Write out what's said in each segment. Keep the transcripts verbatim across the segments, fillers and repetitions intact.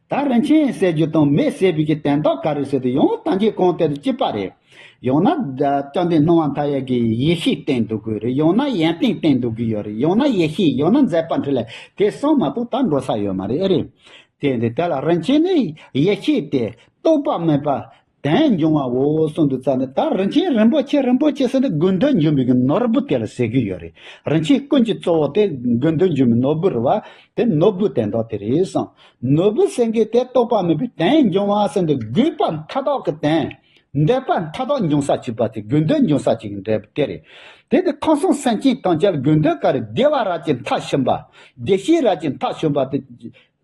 ད་རིན་ཆེན་ཟེར་རྒྱུ་དང་མེ་ཟེར་བའི་གི་དོན་དག་ག་རེ་ཟེར་དུས་ཡང་ད་གིན་གོང་དེ་དང་གཅིག་པ་རེད། ཡང་ན་བཅོམ་ལྡན་སྣང་བ་མཐའ་ཡས་ཀྱི་ཡེ་ཤེས་བསྟན་འདུག་གི་རེད། ཡང་ན་ཡོན་ཏན་བསྟན་འདུག་གི་ཡོད་རེད། ཡང་ན་ཡེ་ཤེས། ཡང་ན་མཛད་པ་འཕྲིན་ལས། དེ་གསུམ་མ་གཏོགས་ད་འགྲོ་ས་ཡོད་མ་རེད། ཨེ་རེད། དེ་འདི་དེ་ལ་རིན་ཆེན་ནི་ཡེ་ཤེས་ཏེ། རྟོག་པ་མེད་པ་དོན་འབྱུང་བའོ་གསུངས་འདུག་ཙང་ནས། ད་རིན་ཆེན་རིན་པོ་ཆེ་རིན་པོ་ཆེ་ཟེར་ནས་དགོས་འདོད་འབྱུང་བའི་གི་ནོར་བུ་དེ་ལ་ཟེར་གི་ཡོད་རེད། རིན་ཆེན་ཀུན་གྱི་གཙོ་བོ་དེ་དགོས་འདོད་འབྱུང་བའི་ནོར་བུ་རེད་བ། དེ་ནོར་བུ་དོན་དག་དེ་རེད་བསམ། ནོར་བུ་ཟེར་མཁན་དེ་རྟོག་པ་མེད་པའི་དོན་འབྱུང་བ་ཟེར་ནས་དགོས་པ་མཐའ་དག་གི་དོན། འདོད་པ་མཐའ་དག་འབྱུང་ས་བྱེད་པ་དེ། དགོས་འདོད་འབྱུང་ས་བྱེད་ཀྱི་འབྲས་བུ་དེ་རེད། དེ་ནི་ཁམས་གསུམ་སེམས་ཅན་ཐམས་ཅད་ལ་དགོས་འདོད་ག་རེ། བདེ་བ་རབ་ཀྱི་མཐའ་ཕྱིན་པ། བདེ་གཤེགས་རབ་ཀྱི་མཐའ་ཕྱིན་པ་དེ།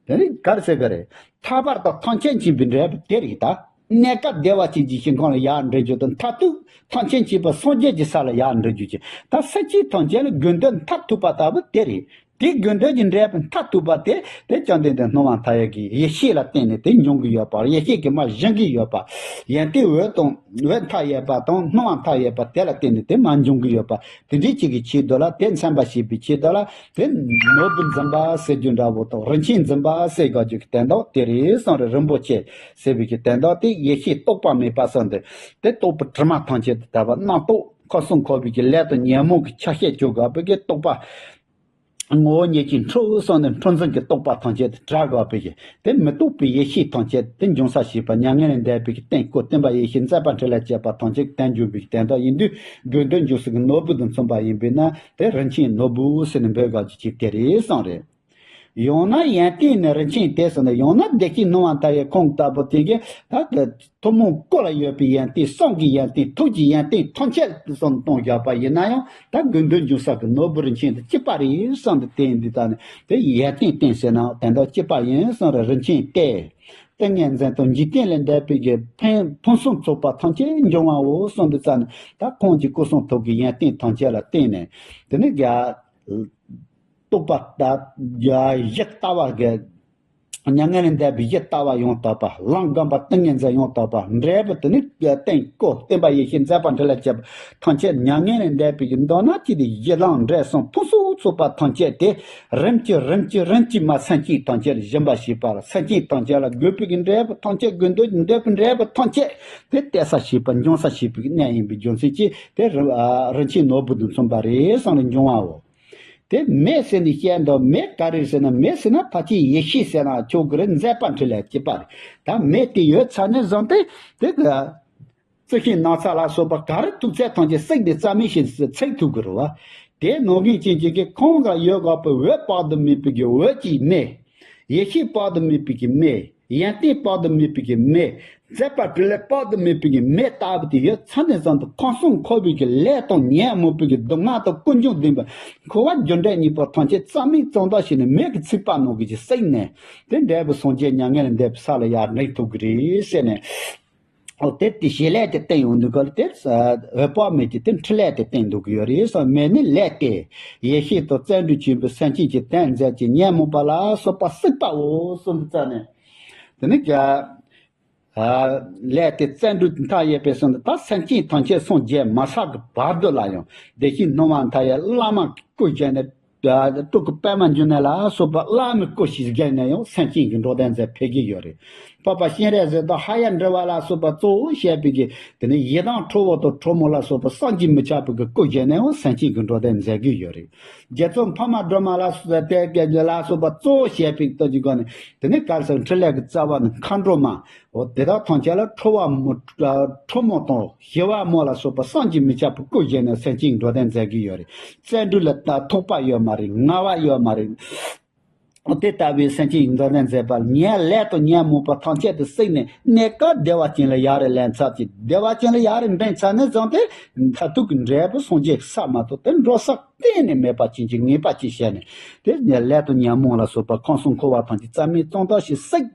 དེ་ནི་ག་རེ་ཟེར་གི་རེད། ཐར་པ་དང་ཐམས་ཅད་མཁྱེན་པའི་འབྲས་བུ་དེ་རེད་ད། གནས་སྐབས་བདེ་བ་ཅན་གྱི་ཞིང་ཁམས་ལ་ཡར་འགྲོ་རྒྱུ་དང་། མཐར་ཐུག་ཐམས་ཅད་མཁྱེན་པ་སངས་རྒྱས་ཀྱི་ས་ལ་ཡར་འགྲོ་རྒྱུ་ཅིག་ད་སེམས་ཅན་ཐམས་ཅད་ལ་དགོས་འདོད་མཐར་ཐུག་པ་ལྟ་བུ་དེ་རེད། དེ་དགོས་འདོད་ཀྱི་འབྲས་བུ་མཐར་ཐུག་པ་དེ། དེ་བཅོམ་ལྡན་འདས་སྣང་བ་མཐའ་ཡས་ཀྱི་ཡེ་ཤེས་ལ་བརྟེན་ནས་དེ་འབྱུང་གི་ཡོད་པ། ཡེ་ཤེས་ཀྱིས་མར་བཞེངས་ཀྱི་ཡོད་པ། ཡོན་ཏན་འོད་དང་འོད་མཐའ་ཡས་པ་དང་སྣང་བ་མཐའ་ཡས་པ་དེ་ལ་བརྟེན་ནས་དེ་མར་འབྱུང་གི་ཡོད་པ། དེ་འདྲའི་ཅིག་གི་ཆེད་དུ་ལ། དེ་མཚོན་པར་བྱེད་པའི་ཆེད་དུ་ལ། དེ་ནོར་བུ་འཛིན་པ་ཟེར་རྒྱུ་འདྲ་བོ་དང་། རིན་ཆེན་འཛིན་པ་ཟེར་དགོས་རྒྱུ་གི་དོན་དག་དེ་རེད་གསུངས་རེད། རིན་པོ་ཆེ་ཟེར་བའི་གི་དོན་དག་དེ་ཡེ་ཤེས་རྟོག་པ་མེད་པ་ཟེར་འདི། དེ་རྟོག་པའི་དྲི་མ་ཐམས་ཅད་དེ་དག་པ་རྣམ་རྟོག་ཁམས་གསུམ་འཁོར་བའི་གི་ལས་དང་ཉོན་མོངས་ཀྱི་ཆ་ཤས་བཅོ་དགོས་པའི་གི་རྟོག་པ། ངོ་བོ་ཉིད་ཀྱིས་འཁྲུལ་གསུངས་ནས་འཁྲུལ་འཛིན་གྱི་རྟོག་པ་ཐམས་ཅད་དེ་བྲལ་དགོས་པའི་གི། དེ་མི་རྟོག་པའི་ཡེ་ཤེས་ཐམས་ཅད་དེ་འབྱུང་ས་བྱེད་པ། མྱ་ངན་ལས་འདས་པའི་གི་རྟེན་སྐུ། སྟོན་པ་ཡེ་ཤེས་མཛད་པ་འཕྲིན་ལས་བཅས་པ་ཐམས་ཅད་དོན་འབྱུང་བའི་གི་དོན་དག་ཡིན་དུས། དགོས་འདོད་འབྱུང་ས་གི་ནོར་བུ་དང་མཚུངས་པ་ཡིན་པས་ན། དེ་རིན་ཆེན་ནོར་བུ་ཟེར་ནས་འབོད་དགོས་རྒྱུ་ཅིག་དེ་རེད་གསུངས་རེད། ཡང་ན་ཡོན་ཏན་ནི་རིན་ཆེན་ཏེ་ཟེར་ནས། ཡང་ན་བདེ་གཤེགས་སྣང་བ་མཐའ་ཡས་ཁོང་ལྟ་བུ་དེ་གིས་ད་ཐུན་མོང་སྐུ་ལ་ཡོད་པའི་ཡོན་ཏན། གསུང་གི་ཡོན་ཏན། ཐུགས་ཀྱི་ཡོན་ཏན་ཐམས་ཅད་གསུམ་གཏོང་བཞག་པ་ཡིན་ན་ཡང་། ད་དགོས་འདོད་འབྱུང་ས་གི་ནོར་བུ་རིན་ཆེན་དེ་གཅིག་པ་རེད་གསུངས་ཏེ། དེ་འདི་ལྟ་ནས་དེ་ཡོན་ཏན་བསྟན་ཟེར་ན་དོན་དག་གཅིག་པ་ཡིན་གསུངས་རེད། རིན་ཆེན་ཏེ། ཏིང་ངེ་འཛིན་དང་འཇིག་རྟེན་ལས་འདས་པའི་གི་ཕན་ཕུན་སུམ་ཚོགས་པ་ཐམས་ཅད་འབྱུང་བའོ་གསུངས་འདི་ལྟ་ནས། ད་ཁོང་གི་སྐུ་གསུང་ཐུགས་ཀྱི་ཡོན་ཏན་ཐམས་ཅད་ལ་བརྟེན་ནས། དེ་ནས་རྒྱ། རྟོགས་པ་ལྟ། གཞི་ལྟ་བ་གི། མྱ་ངན་ལས་འདས་པའི་གཞི་ལྟ་བ་ཡང་དག་པ། ལམ་སྒོམ་པ་ཏིང་ངེ་འཛིན་ཡང་དག་པ། འབྲས་བུ་དེ་ནི་རྟེན་སྐུ་སྟོན་པ་ཡེ་ཤེས་མཛད་པ་འཕྲིན་ལས་བཅས་པ་ཐམས་ཅད། མྱ་ངན་ལས་འདས་པའི་གཞི་མདོར་ན་ཅི་སྟེ་གཞི་ལམ་འབྲས་གསུམ་ཕུན་སུམ་ཚོགས་པ་ཐམས་ཅད་དེ། རིམ་གྱིས་རིམ་གྱིས་རིམ་གྱིས་མ་སེམས་ཅན་ཐམས་ཅད་ལ་སྦྱིན་པ་བྱེད་པ་ལ། སེམས་ཅན་ཐམས་ཅད་ལ་དགོས་པའི་གི་འབྲས་བུ་ཐམས་ཅད། དགོས་འདོད་ཀྱི་འདོད་པའི་འབྲས་བུ་ཐམས་ཅད་དེ་སྟེར་ས་བྱེད་པ། འབྱུང་ས་བྱེད་པའི་གི་གནས་ཡིན་པའི་རྒྱུ་མཚན་གྱིས། དེ་རི་ཨ་རིན་ཆེན་ནོར་བུ་དང་མཚུངས་པ་རེད་གསུངས་ནས་འབྱུང་བའོ། དེ་མེ་ཟེར་ནས་བཤད་འདུག་མེ་ག་རེ་ཟེར་ན། མེ་ཟེར་ན་ཕལ་ཆེར་ཡེ་ཤེས་ཟེར་ན་ཆོག་གི་རེད། མཛད་པ་འཕྲིན་ལས་བཅས་པ་རེད། ད་མེ་དེ་ཡོད་ཚར་ནས་བཟུང་སྟེ་དེ་གི་རྩི་ཤིང་ནགས་ཚལ་ལ་སོགས་པ་ག་རེ་ཐུག་ཚད་ཐམས་ཅད་བསྲེགས་ཏེ་རྩ་མེད་བྱས་ཚིག་ཐུབ་ཀྱི་རེད་བ། དེ་ནང་བཞིན་ཅན་གྱི་གི་ཁོང་ག་ཡོད་དགོས་པའི་འོད་དཔག་ཏུ་མེད་པའི་གི་འོད་ཀྱི་མེ། ཡེ་ཤེས་དཔག་ཏུ་མེད་པའི་གི་མེ། ཡོན་ཏན་དཔག་ཏུ་མེད་པའི་གི་མེ། མཛད་པ་འཕྲིན་ལས་དཔག་ཏུ་མེད་པའི་གི་མེ་ལྟ་བུ་དེ་ཡོད་ཚར་ནས་བཟུང་སྟེ། ཁམས་གསུམ་འཁོར་བའི་གི་ལས་དང་ཉོན་མོངས་པའི་གི་སྡུག་བསྔལ་དང་ཀུན་འབྱུང་ལྡན་པའི་འཁོར་བ་རྒྱུ་འབྲས་གཉིས་པོ་ཐམས་ཅད་རྩ་མེད་གཙང་དག་བྱས་ནས། མེ་གི་ཚིག་པ་ནང་གི་ཅིག་བསྲེགས་ནས། དེ་འབྲས་བུ་སངས་རྒྱས་མྱ་ངན་ལས་འདས་པའི་ས་ལ་ཡར་འདྲེན་ཐུབ་ཀྱི་རེད་ཟེར་ནས། ཨོ་དེ་དེ་བྱེད་ལས་དེ་བསྟན་ཡོང་དུས་ག་ལ། དེ་འོད་དཔག་མེད་ཀྱི་དེ་འཕྲིན་ལས་དེ་བསྟན་འདུག་གི་ཡོད་རེད་གསུངས། མེ་ནི་ལས་ཏེ། ཡེ་ཤེས་དང་བརྩོན་འགྲུས་ཆེན་པོས་སེམས་ཅན་གྱི་དོན་མཛད་ཅིང་ཉོན་མོངས་པ་ལ་སོགས་པ་བསྲེགས་པའོ་གསུངས་པའི་རྩ་ནས། དེ་ནི་རྒྱ། ལས་དེ་བརྩོན་འགྲུས་མཐའ་ཡས་པས་གསུངས་ཏེ། ད་སེམས་ཅན་ཐམས་ཅད་སངས་རྒྱས་མ་ཆགས་ཀྱི་བར་དུ་ལ་ཡང་བདེ་གཤེགས་སྣང་བ་མཐའ་ཡས་བླ་མ་སྐུ་བཞེངས་ནས། སྤྲུལ་སྐུ་པདྨ་འབྱུང་གནས་ལ་སོགས་པ་བླ་མའི་སྐུ་ཞིག་བཞེངས་ནས་ཡང་སེམས་ཅན་གྱི་འགྲོ་དོན་མཛད་ཕེབས་ཀྱི་ཡོད་རེད། འཕགས་པ་སྤྱན་རས་གཟིགས་དང་ཧ་ཡང་འབྲེལ་བ་ལ་སོགས་པ་གཙོ་བོ་བྱས་པའི་གི། དེ་ནས་ཡི་དམ་ཁྲོ་བོ་དང་ཁྲོ་མོ་ལ་སོགས་པ་བསམ་གྱིས་མི་ཁྱབ་པའི་གི་སྐུ་བཞེངས་ནས་ཡང་སེམས་ཅན་གྱི་འགྲོ་དོན་མཛད་ཀྱི་ཡོད་རེད། རྒྱ་མཚོ་འཕགས་མ་སྒྲོལ་མ་ལ་སོགས་པ་དེ་ག་ལ་སོགས་པ་གཙོ་བོ་བྱས་པའི་སྟོབས་ཀྱི་སྒོ་ནས། དེ་ནས་ག་རེ་ཟེར། འཕྲིན་ལས་ཀྱི་རྩ་བ་ནི་མཁའ་འགྲོ་མ། འོ་དེ་དག་ཐམས་ཅད་ལ་ཁྲོ་བོ་མོ། ཁྲོ་མོ་དང་ཞི་བ་མོ་ལ་སོགས་པ་བསམ་གྱིས་མི་ཁྱབ་པའི་སྐུ་བཞེངས་ནས་སེམས་ཅན་གྱི་འགྲོ་དོན་མཛད་ཀྱི་ཡོད་རེད། བརྩོན་འགྲུས་ལ་ད་ཐོགས་པ་ཡོད་མ་རེད། ངལ་བ་ཡོད་མ་རེད། འོ་དེ་ལྟ་བུའི་སེམས་ཅན་གྱི་འགྲོ་དོན་མཛད་པ་ལ། ཉེ་ལས་དང་ཉོན་མོངས་པ་ཐམས་ཅད་དུ་བསྲེགས་ནས། གནས་སྐབས་བདེ་བ་ཅན་ལ་ཡར་ལེན་ཚར་གྱི། བདེ་བ་ཅན་ལ་ཡར་འདྲེན་ཚར་ནས་བཟུང་སྟེ། མཐར་ཐུག་གི་འབྲས་བུ་སངས་རྒྱས་ས་མ་གཏོགས་དེ་འགྲོ་ས་གཏན་ནས་མེད་པ་ཅན་གྱི་ངེས་པ་ཅིག་བྱས་ནས། དེ་ཉེ་ལས་དང་ཉོན་མོངས་ལ་སོགས་པ་ཁམས་གསུམ་འཁོར་བ་ཐམས་ཅད་རྩ་མེད་གཙང་དག་བྱས། བསྲེགས།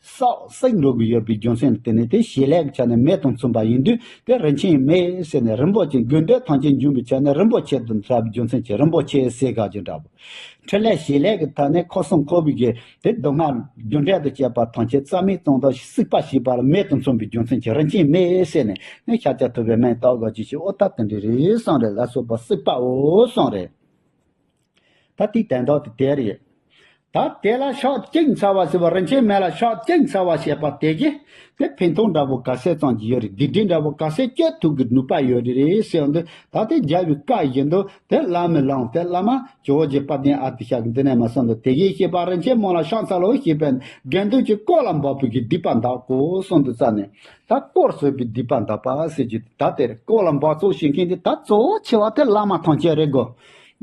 བསྲེགས་བསྲེགས་འགྲོ་གི་ཡོད་པའི་རྒྱུ་མཚན་ལ་བརྟེན་ནས། དེ་བྱེད་ལས་ཀྱི་ཆ་ནས་མེ་དང་མཚུངས་པ་ཡིན་དུས། དེ་རིན་ཆེན་མེ་ཟེར་ནས། རིན་པོ་ཆེ། དགོས་འདོད་ཐམས་ཅད་འབྱུང་བའི་ཆ་ནས་རིན་པོ་ཆེ་དང་འདྲ་བའི་རྒྱུ་མཚན་གྱིས་རིན་པོ་ཆེ་ཟེར་དགོས་རྒྱུ་འདྲ་བོ། འཕྲིན་ལས་བྱེད་ལས་ཀྱི་ཐ་ནས་ཁམས་གསུམ་འཁོར་བའི་གི་དེ་སྡུག་བསྔལ་རྒྱུ་འབྲས་དང་བཅས་པ་ཐམས་ཅད་རྩ་མེད་གཙང་དག་བྱས། བསྲེགས་པ་བྱས་པ་ལ་མེ་དང་མཚུངས་པའི་རྒྱུ་མཚན་གྱིས་རིན་ཆེན་མེ་ཟེར་ནས། ནི་ཤཱཀྱ་ཐུབ་པའི་མིང་བཏགས་དགོས་ཀྱི་ཞིག་འོ་ད་དེ་འདྲ་རེད་གསུངས་རེད། ལ་སོགས་པ་བསྲེགས་པའོ་གསུངས་རེད། ད་དེའི་དོན་དག་དེ་དེ་རེད། ད་དེ་ལ་ཕྱག་གཅིག་འཚལ་བ་ཟེར་བ། རིན་ཆེན་མེ་ལ་ཕྱག་གཅིག་འཚལ་བ་བྱས་པ་དེ་གིས་དེ་ཕན་ཐོགས་འདྲ་པོ་ག་ཚད་ཙམ་ཅིག་ཡོད་རེད། སྡིག་སྒྲིབ་འདྲ་པོ་ག་ཚད་སྐྱོབ་ཐུབ་ཀྱི་ནུས་པ་ཡོད་རེད་ཟེར་བ་འདི། ད་དེ་རྒྱལ་བའི་བཀའ་ཡིན་དུས་དེ་བླ་མའི་ལམ། དེ་བླ་མ་ཇོ་བོ་རྗེ་དཔལ་ལྡན་ཨ་ཏི་ཤ་གིས་འདི་ནས་མར་གསུངས་འདུག་དེ་གིས་གཤེགས་པ་རིན་ཆེན་མོ་ལ་ཕྱག་འཚལ་ལོ་ཞེས་པས། དགེ་འདུན་གྱི་དཀོར་ལ་འབབ་པའི་གི་སྡིག་པ་འདག་གོ་གསུངས་འདུག་ས་ནས། ད་དཀོར་ཟོས་པའི་སྡིག་པ་འདག་པ་ཟེར་རྒྱུ་དེ། ད་དེར་དཀོར་ལ་འབབ་རྩོལ་བྱེད་མཁན་དེ་ད་གཙོ་བོ་ཆེ་བ་དེ་བླ་མ་ཐམས་ཅད་རེད་གོ།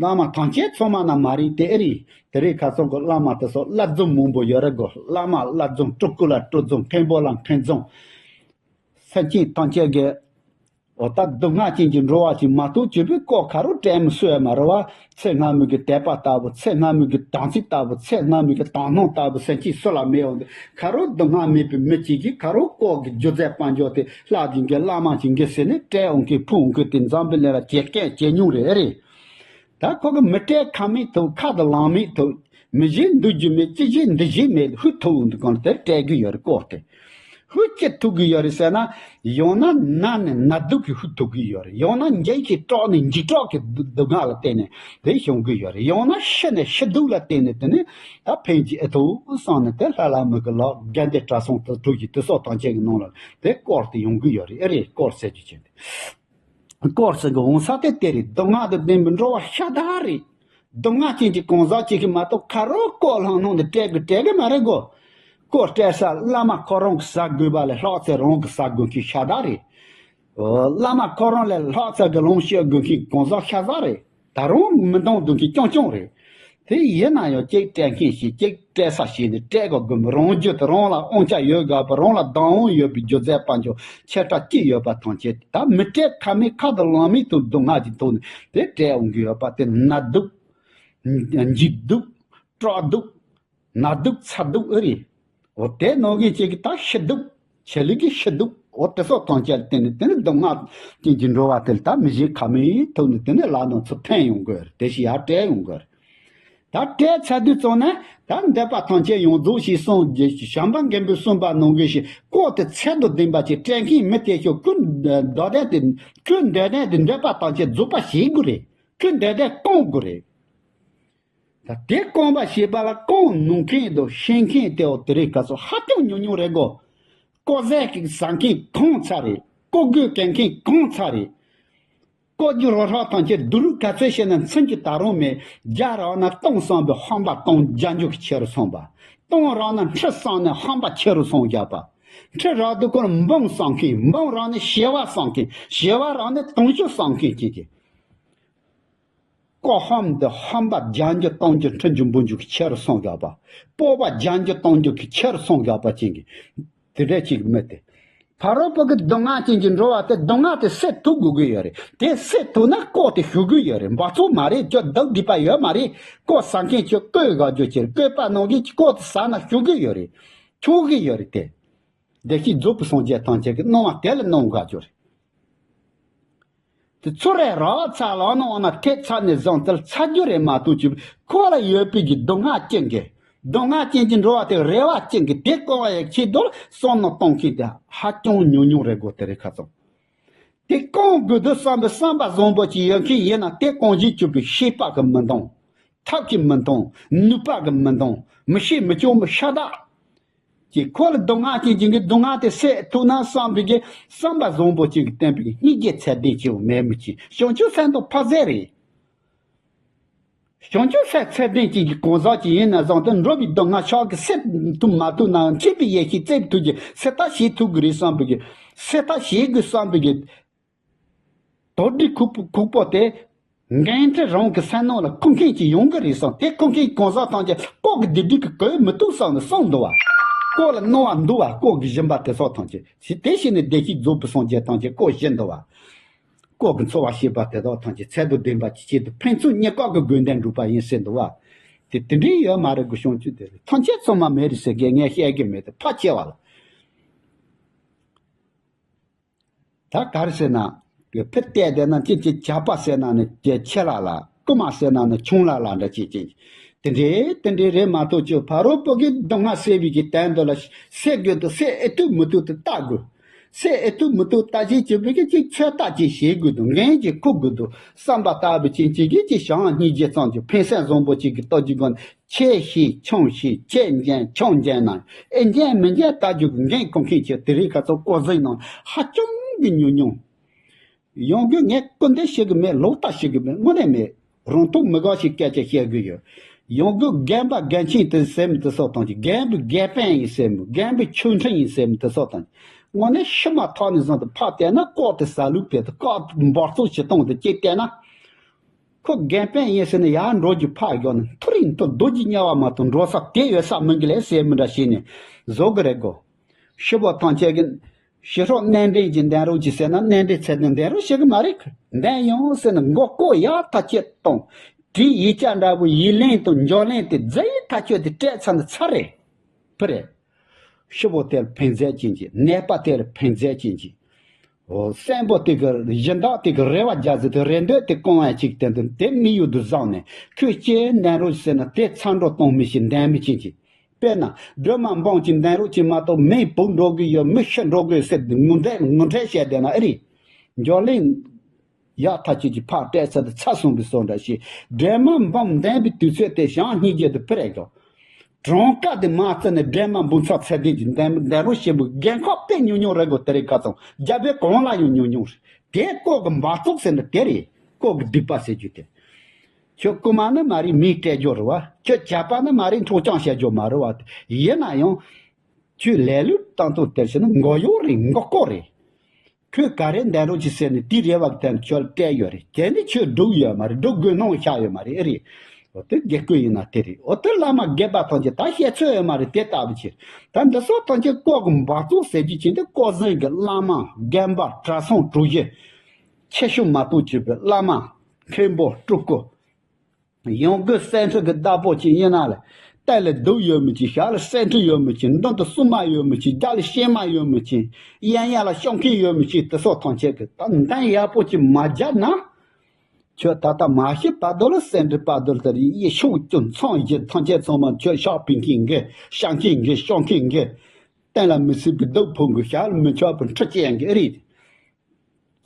བླ་མ་ཐམས་ཅད་ཚང་མ་ན་མ་རེད། དེ་ཨེ་རེད། དེ་རིང་ཁ་སང་གི་བླ་མ་དེ་ཚོ་བླ་རྫོང་མང་པོ་ཡོད་རེད་གོ། བླ་མ་བླ་རྫོང་། སྤྲུལ་སྐུ་ལ་སྤྲུལ་རྫོང་། མཁན་པོ་ལ་མཁན་རྫོང་། སེམས་ཅན་ཐམས་ཅད་ཀྱི་འོ་ད་སྡུག་བསྔལ་ཅན་གྱི་འགྲོ་བ་ཞིག་མ་གཏོགས་སྤྱོད་པའི་དཀོར་ག་རུ་སྤྲད་མི་སྲོལ་ཡང་མ་རེད་བ། ཚེ་སྔ་མའི་གི་དད་པ་ལྟ་བུ། ཚེ་སྔ་མའི་གི་དམ་ཚིག་ལྟ་བུ། ཚེ་སྔ་མའི་གི་དག་སྣང་ལྟ་བུ་སེམས་ཅན་སུ་ལ་མེད་འོང་དུས། ག་རུ་སྡུག་བསྔལ་མེད་པའི་མི་གཅིག་གིས་ག་རུ་དཀོར་གྱི་རྒྱུ་རྫས་དཔལ་འབྱོར་དེ་ལྷ་གིས་འགེལ། བླ་མ་གིས་འགེལ་ཟེར་ནས་སྤྲད་འོང་གི་ཕུལ་འོང་གི་དེ་འཛམ་བུ་གླིང་ལ་ཇེ་སྐད་ཇེ་ཉུང་རེད། ཨེ་རེད། ད་ཁོ་གིས་མི་སྤྲད་ཁ་མེད་ཐུབ། ཁ་དང་ལག་མེད་ཐུབ། མི་ཞིག་འདུག་རྒྱུ་མེད། ཅི་ཞིག་འདི་ཞིག་མེད། ཧུད་ཐུབ་འོང་དུས་གང་དེར་སྤྲད་གི་ཡོད་རེད། དཀོར་དེ་ཧུད་ཅི་ཐུབ་གི་ཡོད་རེད་ཟེར་ན། ཡང་ན་ན་ནས་ན་སྡུག་གི་ཧུད་ཐུབ་གི་ཡོད་རེད། ཡང་ན་འཇིགས་ཤིང་སྐྲག་ནས་འཇིགས་སྐྲག་གི་སྡུག་སྡུག་བསྔལ་ལ་བརྟེན་ནས་དེ་བྱུང་གི་ཡོད་རེད། ཡང་ན་ཤི་ནས་ཤི་སྡུག་ལ་བརྟེན་ནས་དེ་ནས་ད་ཕན་གྱི་ཨེ་ཐུབ་བསམ་ནས། དེ་ལྷ་བླ་མའི་གི་ལག་དགའ་ལྡན་གྲྭ་ཚང་དུ་གྲུབ་ཀྱི་དེ་སོགས་ཐམས་ཅད་ཀྱི་ནང་ལ་དེ་དཀོར་དེ་ཡོང་གི་ཡོད་རེད། ཨེ་རེད། དཀོར་ཟེར་རྒྱུ་ཅན་དེ། དཀོར་ཟེར་གི་འོང་ས་དེ་དེ་རེད། སྡུག་བསྔལ་དང་ལྡན་པའི་འགྲོ་བ་ཤ་སྟག་རེད། སྡུག་བསྔལ་ཅན་གྱི་གང་ཟག་ཅིག་གིས་མ་གཏོགས་ག་རུ་དཀོར་ལྷག་ནང་དུ་སྤྲད་གི་སྤྲད་གི་མ་རེད་གོ། དཀོར་སྤྲད་ས་བླ་མ་ཁོ་རང་གིས་ཟ་དགོས་པ་ལས་ལྷག་ཚད་རང་གིས་ཟ་དགོས་མཁན་ཤ་སྟག་རེད། འོ། བླ་མ་ཁོ་རང་ལས་ལྷག་ཚད་ཀྱི་ལོངས་སྤྱོད་དགོས་མཁན་གང་ཟག་ཤ་ཟ་རེད། ད་རུང་མི་འདང་སྡུག་མཁན་རྐྱང་རྐྱང་རེད། དེ་ཡིན་ན་ཡང་གཅིག་སྤྲད་མཁན་ཞིག་གཅིག་སྤྲད་ས་ཞིག་ནས་སྤྲད་དགོས་དགོས་མོད། རང་རྒྱུད་དུ་རང་ལ་དབང་ཆ་ཡོད་དགོས་པ། རང་ལ་བདག་དབང་ཡོད་པའི་རྒྱུ་རྫས་དཔལ་འབྱོར་ཆེ་ཕྲ་ཅི་ཡོད་པ་ཐམས་ཅད་ད་མི་སྤྲད་ཁ་མེད། ཁ་དང་ལག་མེད་དུ་སྡུག་བསྔལ་གྱི་ཐོག་ནས་དེ་སྤྲད་འོང་གི་ཡོད་པ་དེ་ན་སྡུག་འཇིགས་སྡུག་སྐྲག་སྡུག་ན་སྡུག་ཚ་སྡུག་ཨེ་རེད། འོ་དེ་ནང་གི་གཅིག་གིས་ད་ཤི་སྡུག་ཆེད་ལས་ཀྱི་ཤི་སྡུག་འོ་དེ་སོགས་ཐམས་ཅད་ལ་བརྟེན་ནས་དེ་ནི་སྡུག་བསྔལ་ཅན་གྱི་འགྲོ་བ་དེ་ལ་ད་མི་ཞིག་ཁ་མེད་ཐུག་ནས་དེ་ནི་ལག་ནང་ཚུར་འཐེན་ཡོང་དགོས་རེད། དེ་ཞིག་ཡར་སྤྲད་ཡོང་དགོས་རེད། ད་སྤྲད་ཚར་དུས་ཙམ་ནས་ད་འདོད་པ་ཐམས་ཅད་ཡོངས་རྫོགས་ཤིག་གསུངས་རྗེས་བྱམས་པ་མགོན་པོས་གསུངས་པ་ནང་གི་ཞིག་དཀོར་དེ་ཚད་དང་ལྡན་པ་ཅིག་སྤྲད་མཁན་མི་དེ་ཤོག་ཁོའི་འདོད་དོན་དེ་ཁོའི་འདོད་དོན་དེ་འདོད་པ་ཐམས་ཅད་རྫོགས་པ་བྱེད་དགོས་རེད། ཁོའི་འདོད་དོན་སྐོང་དགོས་རེད། ད་དེ་སྐོང་བ་ཞེས་པ་ལ་སྐོང་ནུས་མཁན་དང་ཤེས་མཁན་དེའོ་དེ་རིང་ཁ་སང་ཧ་ཅང་ཉུང་ཉུང་རེད་གོ། དཀོར་ཟས་ཀྱི་ཟ་མཁན་གང་ཚར་རེད། དཀོར་རྒོད་གོན་མཁན་གང་ཚར་རེད། དཀོར་རྒྱུ་རོ་ཧྲག་ཐམས་ཅད་སྡུག་རུས་ག་ཚོད་བྱས་ན་ཚིམ་རྒྱུ་ད་རུང་མེད། བརྒྱ་རག་ན་སྟོང་བསམ་པའི་ཧམ་པ་སྟོང་བརྒྱ་འགྱུར་གྱི་ཆེ་རུ་སོང་བ། སྟོང་རག་ན་ཁྲི་བསམ་ནས་ཧམ་པ་ཆེ་རུ་སོང་བཞག་པ། ཁྲི་རག་དུས་ཁོ་ན་འབུམ་བསམ་མཁན། འབུམ་རག་ན་བྱེ་བ་བསམ་མཁན། བྱེ་བ་རག་ན་དུང་ཕྱུར་བསམ་མཁན་བྱེད་ཀྱི། ཀོ་ཧམ་དེ་ཧམ་པ་བརྒྱ་འགྱུར་སྟོང་འགྱུར་ཁྲི་འགྱུར་འབུམ་འགྱུར་གྱི་ཆེ་རུ་སོང་བཞག་པ། སྤོབས་པ་བརྒྱ་འགྱུར་སྟོང་འགྱུར་གྱི་ཆེ་རུ་སོང་བཞག་པ་ཅན་གྱི། དེ་འདྲ་ཅིག་མི་དེ། ཕ་རོལ་པོ་གི་སྡུག་བསྔལ་ཅན་གྱི་འགྲོ་བ་དེ་སྡུག་བསྔལ་དེ་སེལ་ཐུབ་དགོས་ཀྱི་ཡོད་རེད། དེ་སེལ་ཐུབ་ན་ཀོ་དེ་ཞུ་གི་ཡོད་རེད། འབག་བཙོག་མ་རེད། ཅོ་བདག་སྡིག་པ་ཡོད་མ་རེད། ཀོ་ཟ་མཁན་ཁྱོད་བསྐོས་དགའ་རྒྱུ་ཅིག་བསྐོས་པ་ནང་གི་ཀོ་དེ་ཟ་ན་ཞུ་གི་ཡོད་རེད། ཆོག་གི་ཡོད་རེད་དེ། བདེ་སྐྱིད་རྫོགས་པའི་སངས་རྒྱས་ཐམས་ཅད་ཀྱི་གནང་བ་དེ་ལ་གནང་དགའ་རྒྱུ་རེད། དེ་ཚུར་རེ་རག་ཚར་ལ་ནང་ན་ཐེབས་ཚར་ནས་བཟུང་སྟེ་ཚར་རྒྱུ་རེད་མ་གཏོགས་ཀྱི་ཁོ་ལ་ཡོད་པའི་གི་སྡུག་བསྔལ་ཅན་གྱི་སྡུག་བསྔལ་ཅན་གྱི་འགྲོ་བ་དེ་རེ་བ་ཅན་གྱི་དེ་སྐོང་བ་ཡི་ཆེད་དུ་བསམ་མནོ་གཏོང་མཁན་དེ་ཧ་ཅང་ཉུང་ཉུང་རེད་གོ། དེ་རེད་ཁ་ཚང་། དེ་སྐོང་དགོས་དུས་བསམ་པའི་བསམ་པ་བཟང་པོ་ཅིག་ཡོད་མཁན་ཡིན་ན་དེ་སྐོང་བྱེད་བཅུག་པའི་ཤེས་པ་གི་མི་འདང་། ཐབས་ཀྱིས་མི་འདང་། ནུས་པ་གི་མི་འདང་། མི་ཤེས་མི་སྐྱོ་མི་ཤ་སྟག་ཀྱི་ཁོ་ལ་སྡུག་བསྔལ་ཅན་གྱི་གི་སྡུག་བསྔལ་དེ་སེལ་ཐུབ་ན་བསམ་པའི་གི་བསམ་པ་བཟང་པོ་ཅན་གྱི་བསྟན་པའི་གི་སྙིང་རྗེ་ཚད་ལྡན་ཅིག་མེད་མི་ཅིག་བྱང་ཆུབ་སེམས་དང་ཕ་ཟེར་རེད། བྱང་ཆུབ་སེམས་ཚད་ལྡན་ཅན་གྱི་གང་ཟག་ཅིག་ཡིན་ན་བཟང་སྟེ་འགྲོ་བའི་སྡུག་བསྔལ་ཕྱག་གིས་སེལ་ཐུབ་མ་ཐུབ་ནའང་མཁྱེན་པའི་ཡེ་ཤེས་བཙལ་ཐུབ་ཀྱི་སེལ་ཐབས་བྱེད་ཐུབ་ཀྱི་རེད་བསམ་པའི་གི་སེལ་ཐབས་བྱེད་དགོས་བསམ་པའི་གི་དོགས་འདྲི་ཁུག་པོ་ཁུག་པོ་དེ་འགན་འཁྲི་རང་གི་སེམས་ནང་ལ་འཁུར་མཁན་ཅིག་ཡོང་གི་རེད་བསམ། དེ་འཁུར་མཁན་གང་ཟག་ཐམས་ཅད་ལྐོག་གི་སྡིག་སྒྲིབ་ཀྱིས་གོས་མི་ཐུབ་བསམ་ནས་གསུངས་འདུག་བ། ལྐོག་ལ་སྣང་བ་འདུག་བ། ལྐོག་གི་སྦྱིན་པ་དེ་སོགས་ཐམས་ཅད་ཞི་དེ་ཞིག་ནས་བདེ་སྐྱིད་རྫོགས་པའི་སངས་རྒྱས་ཐམས་ཅད་ལྐོག་བཞིན་འདུག་བ། ལྐོག་གི་འཚོ་བ་བྱེད་པ་དེ་དག་ཐམས་ཅད་ཚད་དང་ལྡན་པ་ཅིག་བྱེད་དུ་ཕན་ཚུན་གཉིས་ཀ་གི་དགོས་ལྡན་འགྲུབ་པ་ཡིན་ཟེར་འདུག་བ། དེ་དེ་འདྲའི་ཡོད་མ་རེད་གི་བྱང་ཆུབ་དེ་རེད། ཐམས་ཅད་ཚང་མ་མེད་རེད་ཟེར་མཁན་ངས་བཤད་གི་མེད་དེ་ཕལ་ཆེ་བ་ལ། ད་ག་རེ་ཟེར་ན། ཕི་བལྟས་བསྡད་ན་ཅི་ཅི་ཇག་པ་ཟེར་ན་ནི་ཇེ་ཆེ་ལ་ལ། རྐུ་མ་ཟེར་ན་ནི་ཆུང་ལ་ལ་འདྲ་ཅིག་ཅིག་དེ་འདྲའི་དེ་འདྲའི་རེད་མ་གཏོགས་ཀྱི་ཕ་རོལ་པོ་གི་སྡུག་བསྔལ་སེལ་བའི་གི་དོན་དུ་ལ་སེལ་དགོས་དུ་སེལ་ཨེ་ཐུབ་མི་ཐུབ་དུ་བལྟ་དགོས། ཚེ་ཨེ་ཐུབ་མི་ཐུབ་ལྟ་ཞིབ་བྱེད་པའི་གི་ཅིག་ཚོད་ལྟ་ཅིག་བྱེད་དགོས་འདུག་འགན་ཅིག་འཁུར་དགོས་འདུག་བསམ་པ་ལྟ་བུ་ཅན་ཅིག་གིས་ཅིག་ཞག་སྙིང་རྗེ་ཙམ་གྱི་ཕན་སེམས་བཟང་པོ་ཅིག་གི་སྟོབས་ཀྱི་སྒོ་ནས་ཆེ་ཞེས་ཆུང་ཞེས་ཆེ་འགན་ཆུང་འགན་ན་ཨེ་འགན་མི་འགན་ལྟ་རྒྱུ་གི་འགན་འཁུར་མཁན་ཁྱེད་དེ་རིང་ཁ་ཚོ་ཀོ་ཟིང་ནང་ཧ་ཅང་གི་ཉུང་ཉུང་། ཡོང་རྒྱུ་ངས་སྐུལ་འདེད་བྱེད་གི་མེད། ལོག་ལྟ་བྱེད་གི་མེད། དངོས་གནས་མེད། རང་ཐོག་མི་དགའ་ཞིག་སྐད་ཆ་བཤད་གི་ཡོད། ཡོང་རྒྱུ་རྒན་པ་རྒན་ཆེན་དེ་ཟེར་མི་དེ་སོགས་དང་གཅིག་རྒན་པའི་རྒན་པན་ཡིན་ཟེར་མི་རྒན་པའི་ཆོས་ཁྲིམས་ཡིན་ཟེར་མི་དེ་སོགས་དང་གཅིག་དངོས་གནས་ཤི་མ་ཐག་ནས་བཟུང་སྟེ་ཕར་བལྟས་ན་ལྐོག་དེ་ཟ་ལུགས་དེ་ལྐོག་འབག་བཙོག་བྱེད་སྟངས་དེ་གཅིག་བལྟས་ན། ཁོ་རྒན་པན་ཡིན་ཟེར་ནས་ཡར་འགྲོ་རྒྱུ་ཕར་བཞག་ནས་མཐོ་རིང་མཐོ་རྡོ་རྗེ་དམྱལ་བ་མ་གཏོགས་འགྲོ་ས་དེ་ཡོད་ས་མིན་གི་ལས་ཟེར་མི་འདྲ་བྱས་ནས་བཟོ་གི་རེད་གོ། ཤི་བོ་ཐང་ཆད་གི། ཤི་ཧྲོག་གནས་འདྲེན་གྱི་འདན་རོགས་ཀྱི་ཟེར་ན་གནས་འདྲེན་ཚད་ལྡན་འདན་རོགས་ཤི་གི་མ་རེད། འདན་ཡོང་ཟེར་ན་མགོ་སྐོར་ཡག་ཐག་ཆོད་གཏོང་། དྲིས་ཡིག་ཆ་འདྲ་བོ་ཡིག་ལན་དང་འཇོག་ལན་དེ་རྫ་ཡི་ཐག་ཆོད་དེ་སྤྲད་ཚར་ན་ཚར་རེད། ཕི་རེད། ཤི་བོ་དེར་ཕན་མཛད་ཅན་གྱི་ནད་པ་དེར་ཕན་མཛད་ཅན་གྱི། འོ་གསོན་པོ་དེ་གི་སྦྱིན་བདག་དེ་གི་རེ་བ་རྒྱ་ཟེར་དེ་རེ་འདོད་དེ་སྐོང་བ་ཅིག་དེ་འདི་དེ་མི་ཡུལ་དུ་བཟང་ནས་ཁོས་ཅེས་འདན་རོགས་ཟེར་ན་དེ་ཚ་འགྲོ་གཏོང་མི་ཤེས་འདན་མི་ཅན་གྱི། དཔེར་ན་སྒྲོལ་མ་འབངས་ཀྱི་འདན་རོགས་ཀྱི་མ་གཏོགས་མི་བུ་འགྲོ་གི་ཡོད་མི་ཤི་འགྲོ་གི་ཟེར་ངུ་འདྲེ་ངུ་འདྲེ་བཤད་བསྡད་ན་ཨེ་རེད། འཇོག་ལན་ཡག་ཐག་ཆོད་ཀྱི་ཕར་སྤྲད་ཚར་དུ་ཚ་སོང་བའི་སོ་འདྲ་ཞིག་སྒྲོལ་མ་འབངས་འདན་པའི་དུས་ཚོད་དེ་ཞག་སྙིང་རྗེ་དུ་ཕི་རེད་གོ། གྲངས་ཀ་དེ་མ་བརྩི་ནས་སྒྲོལ་མ་འབུམ་ཚོགས་ཚད་ལྡན་གྱི་འདན་འདན་རོགས་ཞེས་པའི་རྒན་ཁག་དཔེ་ཉུང་ཉུང་རེད་གོ། དེ་རིང་ཁ་ཚང་རྒྱ་བོད་གང་ལ་ཡང་ཉུང་ཉུང་རེད། དེ་ལྐོག་གི་འབག་བཙོག་ཟེར་ན་དེ་རེད། ལྐོག་གི་སྡིག་པ་ཟེར་རྒྱུ་དེ། ཁྱོད་རྐུན་མ་ནི་མ་རེད་མིས་སྤྲད་རྒྱུ་རེད་བ། ཁྱོད་བྱ་པ་ནི་མ་རེད་འཕྲོག་བཅོམ་བྱེད་རྒྱུ་མ་རེད་བ། ཡིན་ན་ཡང་། ཁྱོད་ལས་ལུགས་སྟངས་སྟངས་དེར་བྱས་ན་མགོ་གཡོག་རེད། མགོ་སྐོར་རེད། ཁོས་ག་རེ་འདན་རོགས་ཀྱི་ཟེར་ནས་དེའི་རེ་བ་གི་དོན་ཁྱོད་ལ་སྤྲད་ཡོད་རེད། དེ་ནི་ཁྱོད་སྒྲུབ་ཡོད་མ་རེད། སྒྲུབ་དགོས་སྣང་ཤར་ཡོད་མ་རེད། ཨེ་རེད། འོ་དེ་དགེ་བསྐོས་ཡིན་ན་དེ་རེད། འོ་དེ་བླ་མ་དགེ་བ་ཐམས་ཅད་ད་བཤད་ཚོད་ཡོད་མ་རེད། དེ་ལྟ་བུ་ཕྱིར་ད་འདི་སོགས་ཐམས་ཅད་ལྐོག་གི་འབག་བཙོག་ཟེར་རྒྱུ་ཅན་དེ་ལྐོག་ཟིང་གི་བླ་མ་རྒན་པ་གྲྭ་ཚང་གྲོས་གཞི་ཆེ་ཤོས་མ་གཏོགས་བྱེད་པའི་བླ་མ་མཁན་པོ་སྤྲུལ་སྐུ། ཡང་སྒོས་གསེར་ཁྲི་གི་བདག་པོ་ཅིག་ཡིན་ན་ལ། རྟ་ལ་གདུགས་ཡོད་མི་ཅིག་ཞྭ་ལ་གསེར་ཁྲི་ཡོད་མི་ཅིག་མདུན་དུ་སྲུང་མ་ཡོད་མི་ཅིག་རྒྱབ་ལ་གཤེད་མ་ཡོད་མི་ཅིག་གཡས་གཡོན་ལ་ཤོག་མཁན་ཡོད་མི་ཅིག་དེ་སོགས་ཐམས་ཅད་ཀྱི་ད་འདན་ཡག་པོ་ཅིག་མ་རྒྱབ་ན། ཁྱོད་ད་ལྟ་མ་ཤི་བར་དོ་ལ་གསེར་ཁྲི་བར་དོ་ལ་ད་ཡེ་ཤུགས་ཀྱང་ཚང་ཡི་ཐམས་ཅད་ཚང་མ་ཁྱོད་ཤོག་ཕུད་མཁན་གི་ཤ་མཁན་གི་ཤོག་མཁན་གི་གཏན་ལ་མི་སྲིད་པའི་སྡུག་ཕོག་གི་ཞྭ་ལ་མི་ཆགས་པའི་ཁྲི་ཅན་གི་རེད།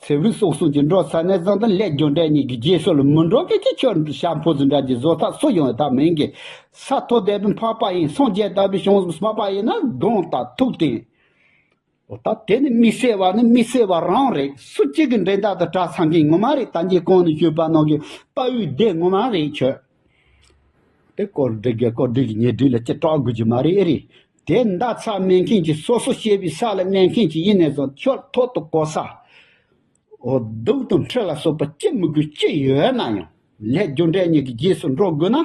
ཚེ་བུ་སོགས་གསུམ་གྱི་འགྲོ་ས་ནས་བཟུང་སྟེ་ལས་རྒྱུ་འབྲས་གཉིས་ཀྱི་རྗེས་སུ་ལ་མི་འགྲོ་མཁན་གྱི་ཁྱོད་ཤ་འཕོ་ཟིན་འདྲ་གྱི་བཟོ་ཐབས་སུ་ཡོང་ཡོད་ཐབས་མིན་གྱི། ས་མཐོ་ལྡན་པའི་འཕགས་པ་ཡིན། སངས་རྒྱས་ལྟ་བུའི་བྱང་སེམས་འཕགས་པ་ཡིན་ན་དགོངས་དག་ཐུགས་བརྟན། འོ་ད་དེ་ནི་དམིགས་བསལ་བ་ནི་དམིགས་བསལ་བ་རང་རེད། སུ་གཅིག་གི་འགྲན་ཟླ་དང་གྲ་ཚང་གི་ངོ་མ་རེད། ད་གིན་གོང་ནས་ཞུས་པ་ནང་གི་དཔའ་བོའི་སྡེ་ངོ་མ་རེད་ཁྱོད། དེ་སྐོར་སྒྲིག་དགེ་སྐོར་སྒྲིག་གི་ཉེ་སྒྲིག་ལ་ཅི་སྐྲག་དགོས་ཀྱི་མ་རེད། ཨེ་རེད། དེ་མདའ་ཚ་མེད་མཁན་གྱི་སོ་སོ་ཤེས་པའི་ས་ལ་གནས་མཁན་གྱི་ཡིན་ནས་བཟུང་ཁྱོད་ཐོག་ཏུ་གོ་ས། འོ་གདུགས་དང་ཁྲི་ལ་སོགས་པ་ཅི་མི་དགོས་ཅི་ཡོད་ན་ཡང་ལས་རྒྱུ་འབྲས་གཉིས་ཀྱི་རྗེས་སུ་འགྲོ་དགོས་ན།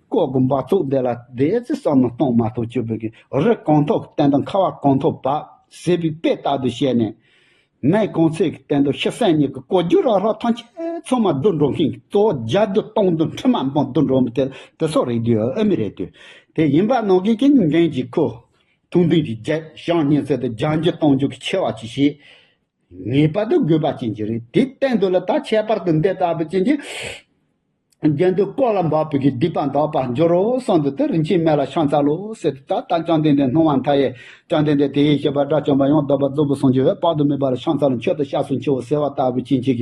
ལྐོག་གི་འབག་བཙོག་འདི་ལ་དེ་ཚེ་བསམ་བློ་གཏོང་མ་ཐུབ་ཅི་བུ་གི་རི་གང་ཐོག་གི་སྟེང་དུ་ཁ་བ་གང་ཐོག་བབས་ཟེར་བའི་དཔེ་ལྟར་དུ་བཤད་ནས། མེ་གང་ཚད་ཀྱི་སྟེང་དུ་ཤི་གསོན་གཉིས་ཀྱི་གོ་རྒྱུ་ར་ར་ཐམས་ཅད་ཚང་མ་བསྡུ་འགྲོ་མཁན་གྱི་གཙོ་བོ་བརྒྱ་བསྡུ་སྟོང་བསྡུ་ཁྲི་མ་འབུམ་བསྡུ་འགྲོ་མི་དེ་དེ་སོགས་རེད་དུས་ཨ་མི་རེད་དུས། དེ་ཡིན་པ་ནང་གི་ཀྱི་འགན་གྱི་ཁུ་ཐུང་ཐུང་གི་རྒྱ་ཞང་ཉིན་ཚད་དུ་རྒྱང་རྒྱུ་གཏོང་རྒྱུ་གི་ཆེ་བ་ཅིག་བྱེད། ངེས་པར་དུ་དགོས་པ་ཅན་གྱི་རེད། དེ་སྟེང་དུ་ལ་ད་ཁྱད་པར་དུ་འདི་ལྟ་བུ་ཅན་གྱི། རྒྱན་དུ་ལྐོག་ལ་འབབ་པའི་གི་སྡིག་པ་འདག་པར་འགྱུར་རོ་གསུངས་འདུག་དེ་རིན་ཆེན་མེད་ལ་ཕྱག་འཚལ་ལོ་ཟེར་ཏེ་ད་ལྟ་བཅོམ་ལྡན་འདས་སྣང་བ་མཐའ་ཡས་བཅོམ་ལྡན་འདས་དེ་ཡི་བཞེད་པ་དགྲ་བཅོམ་པ་ཡང་དག་པར་རྫོགས་པའི་སངས་རྒྱས་འོད་དཔག་ཏུ་མེད་པ་ལ་ཕྱག་འཚལ་ལོ། མཆོད་དོ་སྐྱབས་སུ་མཆིའོ་ཟེར་བ་ལྟ་བུ་ཅན་གྱི་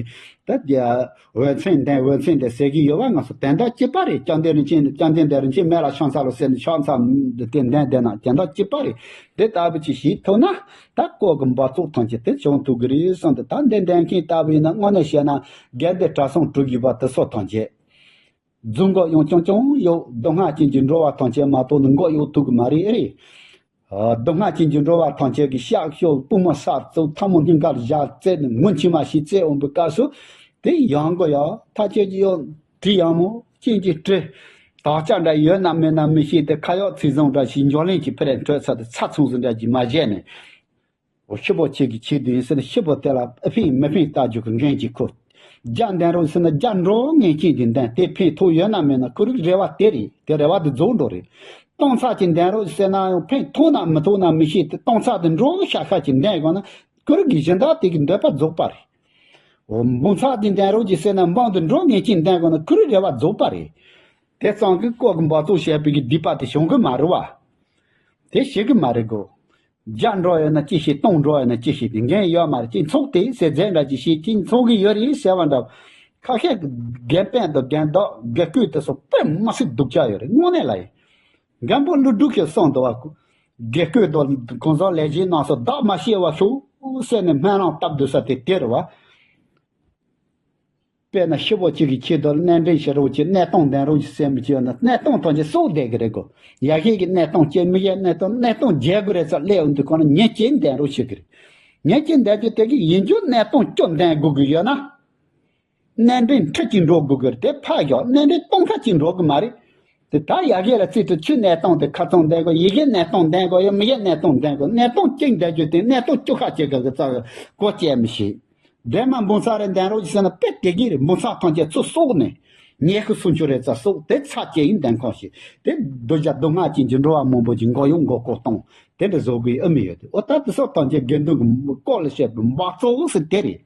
ད་རྒྱ་འོད་མཚན་ལྡན་འོད་མཚན་ལྡན་ཟེར་གྱི་ཡོད་པ་ང་ཚོ་དོན་དག་གཅིག་པ་རེད། བཅོམ་ལྡན་རིན་ཆེན་བཅོམ་ལྡན་འདས་རིན་ཆེན་མེད་ལ་ཕྱག་འཚལ་ལོ་ཟེར་ནས་ཕྱག་འཚལ་དེ་ལྡན་ལྡན་ན་དོན་དག་གཅིག་པ་རེད། དེ་ལྟ་བུ་ཅིག་ཞིག་ཐུབ་ན་ད་ལྐོག་གི་འབག་བཙོག་ཐམས་ཅད་དེ་བྱང་ཐུབ་ཀྱི་རེད་བསམ་སྟེ་ད་འདི་འདོན་མཁན་ལྟ་བུ་ཡིན་ན་དངོས་གནས་བཤད་ན་དགེ་འདུན་གྲྭ་ཚང་གྲུ་བཞི་པ་དེ་སོགས་ཐམས་ཅད་རྫུན་འགོག་ཡང་རྐྱང་རྐྱང་ཡོད། སྡུག་བསྔལ་ཅན་གྱི་འགྲོ་བ་ཐམས་ཅད་མ་གཏོགས་ནི་འགོག་ཡོང་ཐུབ་ཀྱི་མ་རེད། ཨེ་རེད། སྡུག་བསྔལ་ཅན་གྱི་འགྲོ་བ་ཐམས་ཅད་ཀྱི་ཤག་ཤོག་པུས་མོ་ས་བཙུགས་ཐལ་མོ་སྙིང་གར་བཞག་བཙལ་ནས་ངུ་མཆི་མ་ཞིག་བཙལ་འོང་བའི་སྐབས་སུ་དེ་ཡང་དགོས་ཡ་ཐག་ཆོད་ཀྱི་ཡོད། དྲི་ཡང་མོ་ཅན་གྱི་དྲི། དག་ཆ་འདྲ་ཡོད་ན་མེད་ན་མི་ཤེས་ཏེ་ཁ་ཡག་ཚིག་བཟང་འདྲ་ཞིག་འཇོག་ལེན་གྱི་ཕེ་རེ་འཕྲོད་ཚར་ཏེ་ཚ་ཚུང་ཟིག་འདྲ་ཅིག་མ་བྱས་ནས། འོ་ཤི་བོ་ཁྱེད་ཀྱི་ཆེད་དུ་ཡིན་ཟེར་ན་ཤི་བོ་དེ་ལ་ཨེ་ཕན་མི་ཕན་ལྟ་རྒྱུ་གི་འགན་གྱིས་ཁུར། རྒྱ་འདན་རོགས་ཟེར་ན་རྒྱ་འགྲོ་ངེས་ཅན་གྱི་འདན་དེ་ཕན་ཐོགས་ཡོད་ན་མེད་ན་ཁོ་རིག་རེ་བ་དེ་རེད། དེ་རེ་བ་དེ་རྫོགས་འགྲོ་རེད། སྟོང་ཚ་གྱི་འདན་རོགས་ཟེར་ན་ཡང་ཕན་ཐོགས་ན་མི་ཐོགས་ན་མི་ཤེས་ཏེ་སྟོང་ཚ་དེ་འགྲོ་ཤ་ཤ་གྱི་འདན་གོ་ན་ཁོ་རིག་གི་གཞན་དག་དེ་གི་འདོད་པ་རྫོགས་པ་རེད། འོ་འབུང་ཚ་དེ་འདན་རོགས་ཀྱི་ཟེར་ན་འབངས་དེ་འགྲོ་ངེས་ཅན་འདན་གོ་ན་ཁོ་རིག་རེ་བ་རྫོགས་པ་རེད། དེ་ཙང་གི་ལྐོག་གི་འབག་བཙོག་བྱས་པའི་གི་སྡིག་པ་དེ་བྱུང་གི་མ་རེད་བ། དེ་ཞིག་གི་མ་རེད་གོ། བརྒྱ་འགྲོ་ཡོད་ན་ཅི་ཞིག་སྟོང་འགྲོ་ཡོད་ན་ཅི་ཞིག་དེ་འགན་ཡོད་མ་རེད། ཅི་འཚོགས་དེ་ཟེར་རྫས་འདྲ་ཅི་ཞིག་ཅི་འཚོགས་གི་ཡོད་རེད་ཟེར་བ་འདྲ། ཁ་ཤས་རྒན་པན་དང་རྒན་བདག་དགེ་བསྐོས་དེ་ཚོ་དཔེ་མ་སྲིད་སྡུག་ཅག་ཡོད་རེད་དངོས་གནས་ལ་ཡིན། རྒན་པོ་ཀླུ་སྒྲུབ་ཀྱིས་གསུངས་འདུག་བ། དགེ་བསྐོས་དང་གང་ཟག་ལས་བྱེད་རྣམས་སུ་བདག་མ་ཤེས་པ་ཤོག་ཟེར་ནས་སྨོན་ལམ་བཏབ་འདུག་ས་དེ་དེ་རེད་བ། དཔེར་ན་ཤི་བོ་གཅིག་གི་ཆེད་དུ་གནས་འདྲེན་བྱེད་རོགས་གྱིས་གནས་སྟངས་ལྡན་རོགས་གྱིས་སེམས་ཀྱི་ཡོད་ན་གནས་སྟངས་ཐམས་ཅད་གསོག་བསྡད་ཀྱི་རེད་གོ། ཡ་ཤས་ཀྱི་གནས་སྟངས་བཅས་མི་ཡ་གནས་སྟངས་གནས་སྟངས་རྒྱལ་དགོས་རེད་ཙང་སླེབས་འོང་དུས་གང་ན་ཉེན་ཅན་ལྡན་རོགས་བྱེད་ཀྱི་རེད། ཉེན་ཅན་ལྡན་རྒྱུ་དེ་གི་ཡིན་རྒྱུ་གནས་སྟངས་བཅུ་ལྡན་དགོས་ཀྱི་ཡོད་ན། གནས་འདྲེན་ཁྲི་གཅིག་འགྲོ་དགོས་ཀྱི་རེད་དེ་ཕར་བཞག་གནས་འདྲེན་སྟོང་ཕྲག་གཅིག་འགྲོ་གི་མ་རེད། དེ་ད་ཡ་གི་ལ་རྩིས་དུ་ཆུ་གནས་སྟངས་དེ་ཁ་ཚང་ལྡན་དགོས་ཡི་གེ་གནས་སྟངས་ལྡན་དགོས་ཡ་མི་གེ་གནས་སྟངས་ལྡན་དགོས་གནས་སྟངས་གཅིག་ལྡན་རྒྱུ་དེ་གནས་སྟངས་བཅུ་ཁ་གཅིག་གི་རྩ་གོ་བཅད་མི་ཤེས། འདན་མ་འབུམ་ཚང་རེ་འདན་རོགས་ཀྱི་ཟེར་ན་དཔེ་དེ་གི་རེད། འབུམ་ཚང་ཐམས་ཅད་ཚུར་གསོག་ནས་ཉེ་ཤུ་སུམ་ཅུ་རེ་རྩ་གསོག་དེ་ཚ་བཅད་ཡིན་ལྡན་ཁང་ཞིག་དེ་སྡུག་ཅག་སྡུག་བསྔལ་ཅན་གྱི་འགྲོ་བ་མང་པོ་ཅིག་མགོ་གཡོག་མགོ་སྐོར་གཏོང་དེ་འདྲ་བཟོ་དགོས་ཨ་མི་ཡོད་དེ་ཨོ་ད་དེ་སོགས་ཐམས་ཅད་དགེ་འདུན་གྱི་སྐོར་ལ་བཤད་པའི་འབག་བཙོག་ཟེར་དེ་རེད།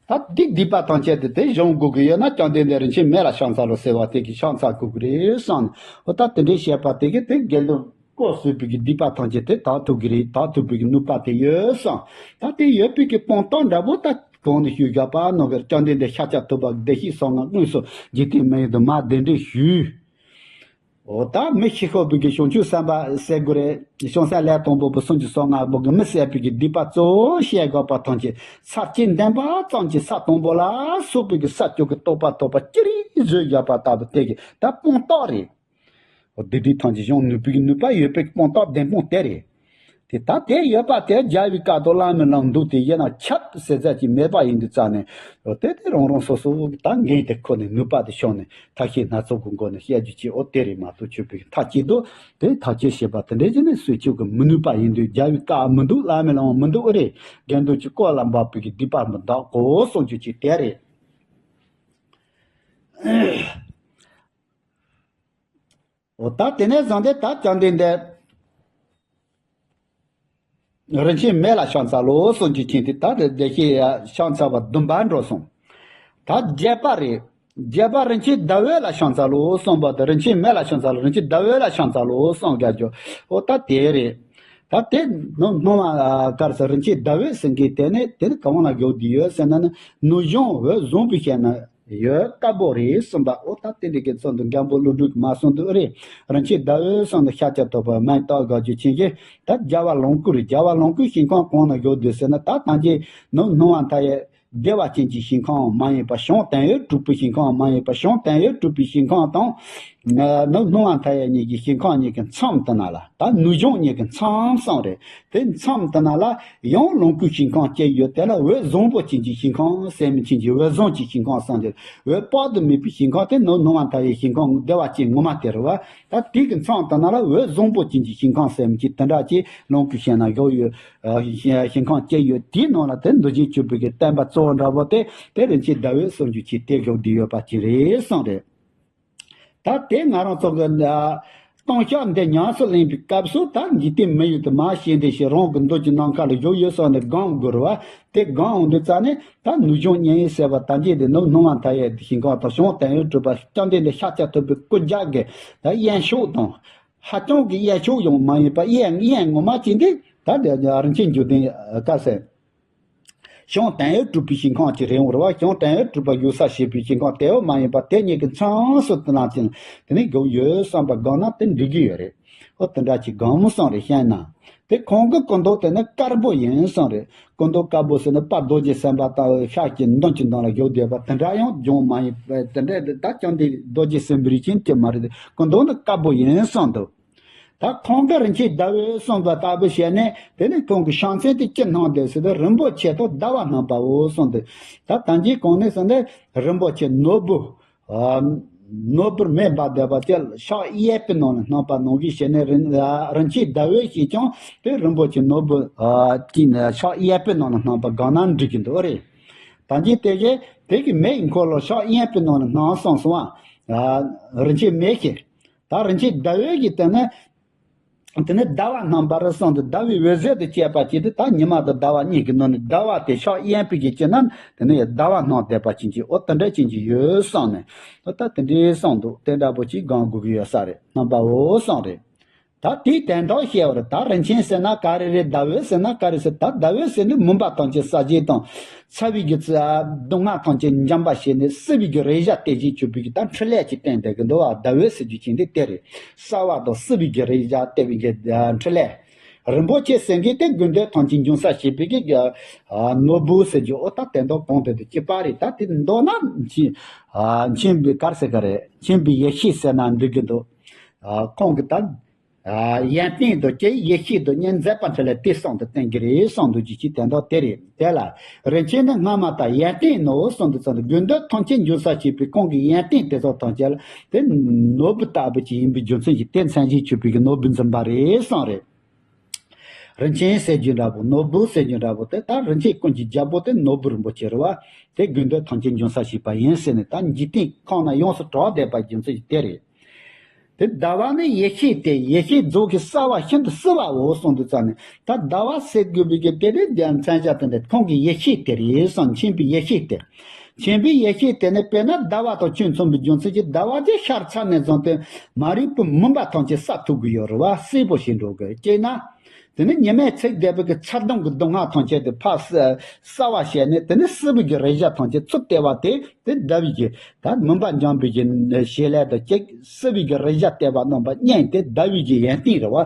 ད་འདི་སྡིག་པ་ཐམས་ཅད་དེ་དེ་སྦྱོང་དགོས་ཀྱི་ཡོད་ན་བཅོམ་ལྡན་འདས་རིན་ཆེན་མེ་ལ་ཕྱག་འཚལ་ལོ་ཟེར་བ་དེ་གི་ཕྱག་འཚལ་དགོས་ཀྱི་རེད་བསམ་ནས་ཨོ་ད་དེ་འདྲའི་བཤད་པ་དེ་གི་དེ་དགེ་འདུན་སྐོར་ཟོས་པའི་གི་སྡིག་པ་ཐམས་ཅད་དེ་དག་ཐུབ་ཀྱི་རེད། དག་ཐུབ་པའི་གི་ནུས་པ་དེ་ཡོད་བསམ། ད་དེ་ཡོད་པའི་གི་སྤངས་རྟོགས་འདྲ་པོ་ད་གོང་ནས་ཞུས་བཞག་པ་ནང་གི་བཅོམ་ལྡན་འདས་ཤཱཀྱ་ཐུབ་པ་བདེ་གཤེགས་གསང་སྔགས་དངོས་སུ་འཇིག་རྟེན་མི་ཡུལ་དུ་མར་གདན་འདྲེན་ཞུས། འོ་ད་མི་ཤི་ཤོར་བུ་གི་བྱང་ཆུབ་སེམས་དཔའ་ཟེར་དགོས་རེད། བྱང་སེམས་ལས་དང་པོ་བུ་སུམ་ཅུ་སོ་ལྔ་པོ་གི་མི་བསད་པའི་གི་སྡིག་པ་གཙོ་བོ་བཤད་དགོས་པ་ཐམས་ཅད་ཚར་གཅིག་འདོན་པ་ཙམ་གྱིས་ས་དང་པོ་ལ་སོགས་པའི་གི་ས་བཅུ་གི་རྟོགས་པ་ཐོབ་པ་ཅི་རིགས་བཟོས་བཞག་པ་ལྟ་བུ་དེ་གི་ད་སྤངས་རྟོགས་རེད། འོ་སྡིག་སྒྲིབ་ཐམས་ཅད་སྦྱོང་ནུས་པའི་གི་ནུས་པ་ཡོད་པའི་སྤངས་རྟོགས་བདེན་དཔང་དེ་རེད། དེ་ད་དེ་ཡོད་པ་དེ་རྒྱལ་བའི་བཀའ་དང་བླ་མའི་ལམ་འདུག་དེ་ཡིན་ན་ཁྱབ་ཟེར་ཚད་ཀྱི་མེད་པ་ཡིན་དུས་ཙང་ནས་དེ་དེ་རང་རང་སོ་སོ་ད་འགན་དེ་ཁུར་ནས་ནུས་པ་དེ་ཤོར་ནས་ཐབས་ཤེས་སྣ་ཚོགས་ཀྱི་སྒོ་ནས་བཤད་རྒྱུ་ཅིག་ཨོ་དེ་རེད་མ་གཏོགས་ཆོས་པའི་མཐའ་གཅིག་ཏུ་དེ་ཐག་གཅོད་བྱེད་པ་དེ་འདྲའི་ཅིག་ནས་སུས་ཆོས་ཀྱི་མི་ནུས་པ་ཡིན་དུས་རྒྱལ་བའི་བཀའ་མི་འདུག་བླ་མའི་ལམ་མི་འདུག་ཨེ་རེད། དགེ་འདུན་གྱི་སྐོར་ལ་འབབ་པའི་གི་སྡིག་པ་མི་འདག་གོ་གསུང་རྒྱུ་ཅིག་དེ་རེད། འོ་ད་དེ་ནས་བཟུང་སྟེ་ད་བཅོམ་ལྡན་འདས་རིན་ཆེན་མེ་ལ་ཕྱག་འཚལ་ལོ་གསུང་རྒྱུ་ཅན་དེ་ད་དེ་བདེ་གཤེགས་ཕྱག་འཚལ་བ་བདུན་པ་འགྲོ་སོང་། ད་བརྒྱད་པ་རེད། བརྒྱད་པ་རིན་ཆེན་ཟླ་འོད་ལ་ཕྱག་འཚལ་ལོ་གསུངས་པ་དང་རིན་ཆེན་མེ་ལ་ཕྱག་འཚལ་ལོ་རིན་ཆེན་ཟླ་འོད་ལ་ཕྱག་འཚལ་ལོ་གསུངས་རྒྱ་ཇོ། འོ་ད་དེ་རེད། ད་དེ་ནོ་སྣང་བ་གར་ས་རིན་ཆེན་ཟླ་འོད་ཟེར་མཁན་དེ་ནི་དེ་ནི་གང་ལ་འཇོག་དུས་ཡོད་ཟེར་ན་ནི་ནུ་གཞུང་འོད་བཟང་པོའི་ཞལ་ན། ཡོད་དཀར་པོ་རེད་གསུངས་པ། ཨོ་ད་དེ་འདྲའི་གི་ཚོགས་འདུ་མགོན་པོ་ཀླུ་སྒྲུབ་མ་གསུངས་འདུག་རེད། རིན་ཆེན་ཟླ་འོད་གསུངས་འདུག་ཤཱཀྱ་ཐུབ་པ་མན་ཏོ་དགའ་རྒྱུ་ཆེན་ཞེས་ད་རྒྱལ་བ་ལོངས་སྐུ་རེད། རྒྱལ་བ་ལོངས་སྐུའི་ཞིང་ཁམས་གང་ན་བཞུགས་འདུག་ཟེར་ན་ད་ཐམས་ཅད་ནུབ་སྣང་བ་མཐའ་ཡས་བདེ་བ་ཅན་གྱི་ཞིང་ཁམས་མ་ཡིན་པ་བྱང་དོན་ཡོད་གྲུབ་པའི་ཞིང་ཁམས་མ་ཡིན་པ་བྱང་དོན་ཡོད་གྲུབ་པའི་ཞིང་ཁམས་དང་། ནུབ་སྣང་བ་མཐའ་ཡས་གཉིས་ཀྱི་ཞིང་ཁམས་གཉིས་ཀྱི་མཚམས་དེ་ན་ལ་ད་ནུབ་བྱང་གཉིས་ཀྱི་མཚམས་སམ་རེད། དེ་མཚམས་དེ་ན་ལ་ཡང་ལོངས་སྐུའི་ཞིང་ཁམས་ཅན་ཡོད། དེ་ལ་འོད་བཟང་པོ་ཅན་གྱི་ཞིང་ཁམས་ཟེར་མི་ཅན་གྱི་འོད་བཟང་གྱི་ཞིང་ཁམས་སམ་དེ་འོད་དཔག་ཏུ་མེད་པའི་ཞིང་ཁམས་དེ་ནུབ་སྣང་བ་མཐའ་ཡས་ཞིང་ཁམས་བདེ་བ་ཅན་ངོ་མ་དེ་རེད་བ། ད་དེ་གི་མཚམས་དེ་ན་ལ་འོད་བཟང་པོ་ཅན་གྱི་ཞིང་ཁམས་ཟེར་མི་ཅན་དེ་འདྲ་ཅིག་ལོངས་སྐུའི་ཞིང་ན་བཞུགས་ཡོད། ཞིང་ཁམས་ཅན་ཡོད། དེའི་ནང་ལ་དེ་མདོ་རྒྱུད་སྤྱོད་པའི་གི་བསྟན་པ་གཙོ་བོ་འདྲ་བོ་དེ་དེ་རིན་ཆེན་ཟླ་འོད་གསུང་རྒྱུ་ཅིག་དེ་བཞུགས་བསྡད་ཡོད་པ་ཅིག་རེད་གསུངས་རེད། ད་དེ་ང་རང་ཚོ་གི་ལྟུང་བཤགས་འདི་ཉམས་སུ་ལེན་པའི་སྐབས་སུ་ད་འཇིག་རྟེན་མི་ཡུལ་དུ་མར་ཞེན་འདི་ཞེས་རང་གི་མདུན་གྱི་ནམ་མཁའ་ལ་བཞུགས་ཡོད་སོགས་ནས་སྒོམ་དགོས་རེད་བ། དེ་སྒོམ་འོང་དུས་ཙ་ནས་ད་ནུབ་བྱང་མཉན་ཡོད་ཟེར་བ་ད་འཇིག་དེ་ནུབ་སྣང་བ་མཐའ་ཡས་ཞིང་ཁམས་དང་བྱང་དོན་ཡོད་གྲུབ་པ་བཅོམ་ལྡན་འདས་ཤཱཀྱ་ཐུབ་པའི་སྐུ་རྒྱབ་ཀྱི་ད་དབེན་ཕྱོགས་དང་། ཧ་ཅང་གི་དབེན་ཕྱོགས་ཡང་མ་ཡིན་པ་དབེན་དབེན་ངོ་མ་ཅན་དེ་ད་དེ་རིན་ཆེན་འབྱུང་ལྡན་དཀར་ཟེར། བྱང་དོན་ཡོད་གྲུབ་པའི་ཞིང་ཁམས་ཀྱི་རེད་འོང་རེད་བ། བྱང་དོན་ཡོད་གྲུབ་པ་བཞུགས་ས་བྱེད་པའི་ཞིང་ཁམས་དེ་བོ་མ་ཡིན་པ་དེ་གཉིས་ཀྱི་མཚམས་སུ་དེ་ན་ཅིང་དེ་ནས་སྒོམ་ཡོད་བསམ་པ་སྒོམ་ན་དེ་འགྲིག་གི་ཡོད་རེད། ཨོ་དེ་འདྲ་ཅིག་སྒོམ་སོང་རེད་བཤད་ན། དེ་གང་གི་སྐུ་མདོག་དེ་ནི་དཀར་པོ་ཡིན་སོང་རེད། སྐུ་མདོག་དཀར་པོ་ཟེར་ན་དཔལ་རྡོ་རྗེ་སེམས་དཔའ་ལྟ་བུ་ཤར་གྱི་མདུན་གྱི་མདུན་ལ་བཞུགས་བསྡད་པ་དེ་འདྲ་ཡང་སྦྱོང་མ་ཡིན་པས་དེ་འདྲ་དེ་ད་ཀྱང་དེ་རྡོ་རྗེ་སེམས་དཔའི་རིགས་ཅན་གྱི་མ་རེད། དེ་སྐུ་མདོག་ནི་དཀར་པོ་ཡིན་སོང་འདུག་ད་ཁོང་གི་རིན་ཆེན་ཟླ་འོད་གསུངས་པ་ལྟ་བུ་བྱས་ནས་དེ་ནི་ཁོང་གི་བྱང་སེམས་དེ་ཅི་སྣང་འདུག་ཟེར་ཏེ་རིན་པོ་ཆེ་དང་ཟླ་བ་སྣང་བའོ་གསུངས་ཏེ། ད་ད་གིན་གོང་ནས་གསུངས་ཏེ་རིན་པོ་ཆེ་ནོར་བུ། ནོར་བུར་མེ་འབར་བསྡད་པ་དེ་ཕྱག་གཡས་པའི་ནང་ནས་སྣང་བ་ནང་བཞིན་བྱས་ནས་རིན་རིན་ཆེན་ཟླ་འོད་ཞེས་ཀྱང་དེ་རིན་པོ་ཆེ་ནོར་བུ་ཅིག་ཕྱག་གཡས་པའི་ནང་ནས་སྣང་བ་གང་ན་འགྲིག་གི་འདུག་རེད། ད་གིན་དེ་གས་དེ་གི་མེ་ཡི་འཁོར་ལོ་ཕྱག་གཡས་པའི་ནང་ནས་སྣང་སོང་སོང་བ། རིན་ཆེན་མེ་ཞེས། ད་རིན་ཆེན་ཟླ་འོད་ཀྱི་སྟེང་ན། དེ་ནས་ཟླ་བ་སྣང་བ་རེད་གསུངས་ཏེ་ཟླ་བའི་འོད་ཟེར་དུ་བཅས་པ་ཅིག་དེ་ད་ཉི་མ་དང་ཟླ་བ་གཉིས་ཀྱི་ནང་ནས་ཟླ་བ་དེ་ཕྱག་གཡས་པའི་གི་ཅི་ན་དེ་ནས་ཟླ་བ་སྣང་བསྡད་པ་ཅན་གྱི་འོ་དེ་འདྲ་ཅན་གྱི་ཡོད་གསུངས་ནས་ད་དེ་འདྲའི་གསུངས་འདུག་དེ་འདྲ་པོ་ཅིག་སྒོམ་དགོས་ཀྱི་ཡོད་ས་རེད། སྣང་བའོ་གསུངས་རེད། ད་དེའི་དོན་དག་བཤད་པར་ད་རིན་ཆེན་ཟེར་ན་ག་རེ་རེད། ཟླ་འོད་ཟེར་ན་ག་རེ་ཟེར། ད་ཟླ་འོད་ཟེར་ནི་མུན་པ་ཐམས་ཅད་བསལ་བྱེད་དང་། ཚ་བའི་གི་ཚ་སྡུག་བསྔལ་ཐམས་ཅད་འཇོམས་པ་བྱས་ནས་བསིལ་བའི་གི་རེག་བྱ་སྟེར་བྱེད་ཆུ་བུར་གྱི་ད་འཕྲིན་ལས་ཅིག་བསྟན་བསྡད་ཀྱི་འདུག་བ། ཟླ་འོད་ཟེར་རྒྱུ་ཅན་དེ་དེ་རེད། བསིལ་བ་དང་བསིལ་བའི་གི་རེག་བྱ་སྟེར་བའི་གི་འཕྲིན་ལས། རིན་པོ་ཆེ་ཟེར་མཁན་དེ་དགོས་འདོད་ཐམས་ཅད་འབྱུང་ས་བྱེད་པའི་གི་ནོར་བུ་ཟེར་རྒྱུ། ཨོ་ད་དེ་འདྲ་གོང་དེ་དུ་གཅིག་པ་རེད། ད་དེ་མདོར་ན་མཁྱེན་མཁྱེན་པའི་ག་རེ་ཟེར་ག་རེད། མཁྱེན་པའི་ཡེ་ཤེས་ཟེར་ན་འགྲིག་གི་འདུག་ཁོང་གི་ད་ཡོན་ཏན་དུ་ཀྱེ་ཡེ་ཤེས་དུ་གཉིས་མཛད་པ་འཕྲིན་ལས་དེ་གསུམ་དུ་བསྟན་གྱི་རེད་གསུངས་འདུག་རྒྱུ་ཅིག་དེ་འདྲ་དེ་རེད། དེ་ལ་རིན་ཆེན་ནི་སྔ་མ་དང་ཡོན་ཏན་ནོ་གསུངས་འདུག་ཙང་དུ་དགོས་འདོད་ཐམས་ཅད་འབྱུང་ས་བྱེད་པའི་ཁོང་གི་ཡོན་ཏན་དེ་ཚོ་ཐམས་ཅད་ལ་དེ་ནོར་བུ་ལྟ་བུ་ཅིག་ཡིན་པའི་རྒྱུ་མཚན་གྱིས་དེ་མཚན་གཞི་ཆུད་པའི་གི་ནོར་བུ་འཛིན་པ་རེད་གསུངས་རེད། རིན་ཆེན་ཟེར་རྒྱུ་འདྲ་པོ་ནོར་བུ་ཟེར་རྒྱུ་འདྲ་པོ་དེ་ད་རིན་ཆེན་ཀུན་གྱི་རྒྱལ་པོ་དེ་ནོར་བུ་རིན་པོ་ཆེ་རེད་བ། དེ་དགོས་འདོད་ཐམས་ཅད་འབྱུང་ས་བྱེད་པ་ཡིན་ཟེར་ནས་ད་འཇིག་རྟེན་ཁམས་ན་ཡོངས་སུ་གྲགས་བསྡད་པ་རྒྱུ་མཚན་གྱིས་དེ་རེད། དེ་ཟླ་བ་ནི་ཡེ་ཤེས་ཏེ། ཡེ་ཤེས་རྫོགས་ཀྱི་གསལ་བ་ཤིན་ཏུ་བསིལ་བའོ་གསུངས་འདུག་ཙང་ནས་ད་ཟླ་བ་ཟེར་དགོས་པའི་གི་དེ་ནི་མཚན་བྱ་དེ་འདྲ་ཁོང་གི་ཡེ་ཤེས་དེ་རེད་གསུངས། མཁྱེན་པའི་ཡེ་ཤེས་དེ། མཁྱེན་པའི་ཡེ་ཤེས་དེ་ནི་དཔེར་ན་ཟླ་བ་དང་ཆོས་མཚུངས་པའི་རྒྱུ་མཚན་གྱིས་ཟླ་བ་དེ་ཤར་ཚར་ནས་བཟུང་སྟེ་མ་རིག་པའི་མུན་པ་ཐམས་ཅད་བསལ་ཐུབ་ཀྱི་ཡོད་རེད་བ། སེར་པོ་ཞིག་འགྲོ་གི་ཅེ་ན། དེ་ནི་ཉི་མས་ཚིག་བསྡད་པའི་གི་ཚ་གདུང་གི་སྡུག་བསྔལ་ཐམས་ཅད་དེ་ཕར་བསལ་བསལ་བ་བྱས་ནས་དེ་ནི་བསིལ་བའི་གི་རེག་བྱ་ཐམས་ཅད་ཚུར་སྟེར་བ་དེ་དེ་ཟླ་བའི་གི་ད་མུན་པ་འཇོམས་པའི་གི་བྱེད་ལས་དང་གཅིག་བསིལ་བའི་གི་རེག་བྱ་སྟེར་བ་རྣམ་པ་གཉིས་དེ་ཟླ་བའི་གི་ཡོན་ཏན་རེད་བ།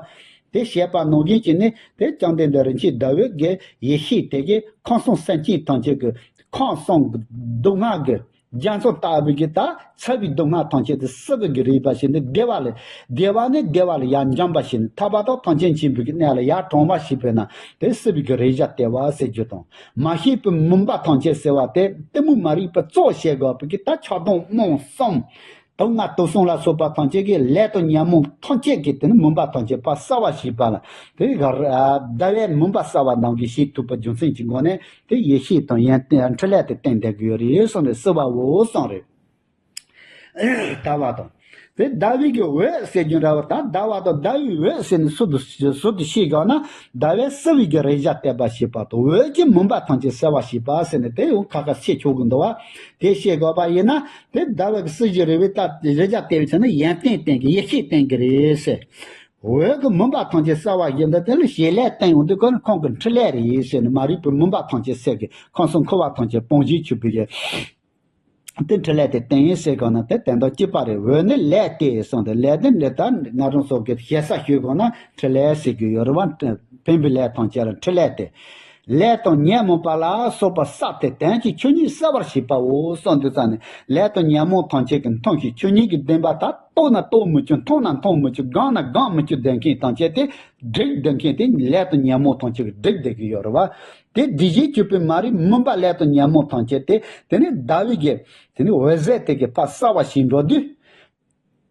དེ་བཤད་པ་ནང་བཞིན་གྱི་ནི་དེ་བཅོམ་ལྡན་འདས་རིན་ཆེན་ཟླ་འོད་ཀྱི་ཡེ་ཤེས་དེ་གིས་ཁམས་གསུམ་སེམས་ཅན་ཐམས་ཅད་ཀྱི་ཁམས་གསུམ་གྱི་སྡུག་བསྔལ་གྱི་རྒྱ་མཚོ་ལྟ་བུའི་གི་ད་ཚ་བའི་སྡུག་བསྔལ་ཐམས་ཅད་དེ་བསིལ་བའི་གི་རེག་བྱ་བྱས་ནས་བདེ་བ་ལ་བདེ་བ་ནས་བདེ་བ་ལ་ཡར་འཇོམས་པ་བྱས་ནས་ཐར་པ་དང་ཐམས་ཅད་མཁྱེན་པའི་གི་གནས་ལ་ཡར་དྲངས་པ་ཞིག་བྱས་ན་དེ་བསིལ་བའི་གི་རེག་བྱ་སྟེར་བ་ཟེར་རྒྱུ་དང་མ་ཤེས་པའི་མུན་པ་ཐམས་ཅད་སེལ་བ་དེ་གཏི་མུག་མ་རིག་པ་གཙོ་བྱས་དགོས་པའི་གི་ད་ཆགས་སྡང་རྨོངས་གསུམ། དུག་ལྔ་དུག་གསུམ་ལ་སོགས་པ་ཐམས་ཅད་ཀྱི་ལས་དང་ཉོན་མོངས་ཐམས་ཅད་ཀྱི་དེ་ནི་མུན་པ་ཐམས་ཅད་ཕར་བསལ་བ་ཞིག་བྱས་ན་དེ་ག་ཟླ་བས་མུན་པ་བསལ་བ་ནང་བཞིན་བྱེད་ཐུབ་པ་རྒྱུ་མཚན་གྱི་སྒོ་ནས་དེ་ཡེ་ཤེས་དང་ཡོན་ཏན་འཕྲིན་ལས་དེ་བསྟན་བསྡད་ཀྱི་ཡོད་རེད་གསུངས་ནས་བསིལ་བའོ་གསུངས་རེད། ཟླ་བ་དང་། དེ་ཟླ་བའི་གི་འོད་ཟེར་རྒྱུ་འདྲ་བ་ད་ཟླ་བ་དང་ཟླ་བའི་འོད་ཟེར་ནས་ཟུར་དུ་ཟུར་དུ་ཤེས་དགོས་ན་ཟླ་བས་བསིལ་བའི་གི་རེག་བྱ་སྟེར་བ་ཞེས་པ་དང་འོད་ཀྱི་མུན་པ་ཐམས་ཅད་བསལ་བ་ཞེས་པ་ཟེར་ནས་དེ་ཡང་ཁ་ཁ་ཤས་ཆོག་གི་འདུག་བ། དེ་ཤེས་དགོས་པ་ཡིན་ན་དེ་ཟླ་བའི་གི་བསིལ་གྱི་རེག་བྱ་རེག་བྱ་སྟེར་བའི་ཚེ་ན་ཡོན་ཏན་བསྟན་གྱི་ཡེ་ཤེས་བསྟན་གྱི་རེད་ཟེར། འོད་ཀྱི་མུན་པ་ཐམས་ཅད་བསལ་བ་ཡིན་ད་དེ་ལ་བྱེད་ལས་བསྟན་ཡོང་དུས་ཁོ་ནི་ཁོང་གི་འཕྲིན་ལས་རེད་ཟེར་ནས་མ་རིག་པའི་མུན་པ་ཐམས་ཅད་སེལ་གྱི་ཁམས་གསུམ་འཁོར་བ་ཐམས་ཅད་སྤོང་བྱེད་ཆུད་པའི་གི་དེ་འཕྲིན་ལས་དེ་བསྟན་ཡིན་ཟེར་གང་ན་དེ་དོན་དག་གཅིག་པ་རེད། འོད་ནི་ལས་ཏེ་གསུངས་ཏེ་ལས་དེ་འདི་ལྟར་ང་རང་ཚོ་གི་ཞེ་ས་ཞུས་གང་ན་འཕྲིན་ལས་ཟེར་གྱི་ཡོད་རེད་བ། ཕན་པའི་ལས་ཐམས་ཅད་ལ་འཕྲིན་ལས་ཏེ། ལས་དང་ཉོན་མོངས་པ་ལ་སོགས་པ་བསལ་ཏེ་དོན་གྱི་ཆོས་ཉིད་གསལ་བར་བྱེད་པའོ་གསུངས་དུས་ཙང་ནས་ལས་དང་ཉོན་མོངས་ཐམས་ཅད་ཀྱི་མཐོང་ཞིང་ཆོས་ཉིད་ཀྱི་བདེན་པ་དག་རྟོགས་ན་རྟོགས་མི་བཅུག་མཐོང་ན་མཐོང་མི་བཅུག་སྒོམ་ན་སྒོམ་མི་བཅུག་བསྡད་མཁན་ཐམས་ཅད་དེ་སྒྲིབ་བསྡད་མཁན་དེ་ལས་དང་ཉོན་མོངས་ཐམས་ཅད་ཀྱིས་སྒྲིབ་བསྡད་ཀྱི་ཡོད་རེད་བ། དེ་སྒྲིབ་བྱེད་གྱུར་པའི་མ་རིག་མུན་པ་ལས་དང་ཉོན་མོངས་ཐམས་ཅད་དེ་དེ་ནི་ཟླ་བའི་གི་དེ་ནི་འོད་ཟེར་དེ་གིས་ཕར་བསལ་བ་ཞིག་འགྲོ་དུས།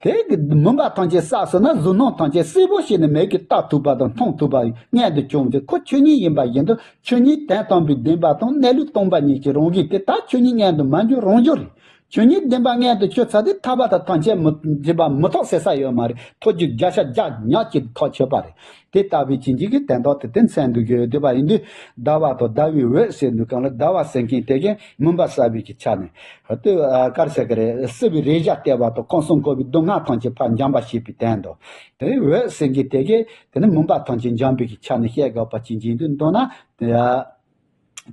དེ་གི་མུན་པ་ཐམས་ཅད་བསལ་སོང་ན་གཟུགས་སྣང་ཐམས་ཅད་གསལ་པོ་ཞིག་ནི་མིག་གིས་ལྟ་ཐུབ་པ་དང་མཐོང་ཐུབ་པ་མངོན་དུ་བྱུང་སྟེ་ཁོ་ཆོས་ཉིད་ཡིན་པ་བཞིན་དུ་ཆོས་ཉིད་དོན་དམ་པའི་བདེན་པ་དང་གནས་ལུགས་སྟོང་པ་ཉིད་ཀྱི་རང་བཞིན་དེ་དག་ཆོས་ཉིད་མངོན་དུ་མ་གྱུར་རང་བྱུང་རེད། ཆོས་ཉིད་བདེན་པ་མངོན་དུ་གྱུར་ཚར་དུས་ཐར་པ་དང་ཐམས་ཅད་མི་འགྲིག་པ་མི་ཐོག་ཟེར་ས་ཡོད་མ་རེད། ཐོག་རྒྱུ་བརྒྱ་ཆ་བརྒྱ་ཉག་གཅིག་ཐག་ཆོད་པ་རེད། དེ་ལྟ་བུའི་བྱིན་གྱིས་ཀྱི་དོན་དག་དེ་དེ་མཚོན་དུ་གི་ཡོད་བསྡད་པ་ཡིན་དུས་ཟླ་བ་དང་ཟླ་བའི་འོད་ཟེར་དུས་གང་ལ་ཟླ་བ་ཟེར་མཁན་དེ་གའི་མུན་པ་བསལ་བའི་གི་ཆ་ནས་ལྟོས་ག་རེ་ཟེར་གི་རེད། བསིལ་བའི་རེག་བྱ་སྟེར་བ་དང་ཁམས་གསུམ་འཁོར་བའི་སྡུག་བསྔལ་ཐམས་ཅད་ཕར་འཇོམས་པ་བྱེད་པའི་དོན་དུ། དེ་འོད་ཟེར་མཁན་དེ་གའི་དེ་ནི་མུན་པ་ཐམས་ཅད་འཇོམས་པའི་གི་ཆ་ནས་བཤད་དགོས་པ་བྱིན་གྱིས་དུས་མདོར་ན།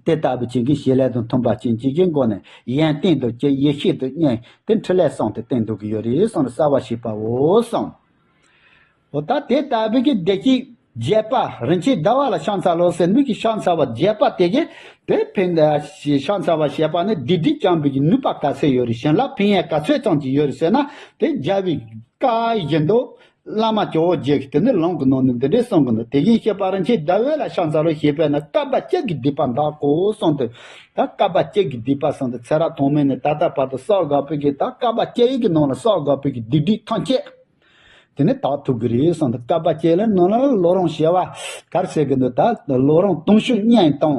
དེ་ལྟ་བུའི་བྱིན་གྱིས་བྱེད་ལས་དང་མཐུན་པ་ཅན་གཅིག་གི་སྒོ་ནས་ཡོན་ཏན་དང་བཅས་ཡེ་ཤེས་དང་གཉིས་དེ་འཕྲིན་ལས་གསུམ་དེ་བསྟན་འདུག་གི་ཡོད་རེད་གསུངས་ནས་གསལ་བར་བྱེད་པའོ་གསུངས། འོ་ད་དེ་ལྟ་བུའི་གི་བདེ་སྐྱིད་བརྒྱད་པ་རིན་ཆེན་ཟླ་བ་ལ་ཕྱག་འཚལ་ལོ་ཟེར་མི་གི་ཕྱག་འཚལ་བ་བརྒྱད་པ་དེ་གི་དེ་ཕན་ཕྱག་འཚལ་བ་བྱེད་པ་ནི་བདེ་སྡུག་སྦྱང་བའི་གི་ནུས་པ་ག་ཚད་ཡོད་རེད། བྱིན་རླབས་ཕན་ཡོན་ག་ཚད་ཙམ་ཅིག་ཡོད་རེད་ཟེར་ན་དེ་རྒྱལ་བའི་བཀའ་བཞིན་དུ། བླ་མ་ཇོ་བོ་རྗེ་གིས་དེ་ནས་ལུང་གི་ནང་ནས་འདི་འདྲའི་གསུང་གི་འདུག་དེ་བཞིན་གཤེགས་པ་རིན་ཆེན་ཟླ་འོད་ལ་ཕྱག་འཚལ་ལོ་ཞེས་པས་ན་བསྐལ་པ་གཅིག་གི་སྡིག་པ་འདག་གོ་གསུངས་ཏེ། ད་བསྐལ་པ་གཅིག་གི་སྡིག་པ་གསུངས་ཏེ་ཚེ་རབས་ཐོག་མེད་ནས་ད་ལྟ་བར་དུ་བསགས་དགོས་པའི་གི་ད་བསྐལ་པ་གཅིག་གི་ནང་ལ་བསགས་དགོས་པའི་གི་སྡིག་སྒྲིབ་ཐམས་ཅད་དེ་ནས་དག་ཐུབ་ཀྱི་རེད་གསུངས་ཏེ། བསྐལ་པ་གཅིག་ལ་ནང་ལ་ལོ་རིམ་བྱེ་བ་ག་རེ་ཟེར་གི་འདུག་ད་ལོ་རིམ་དུང་ཕྱུར་གཉིས་དང་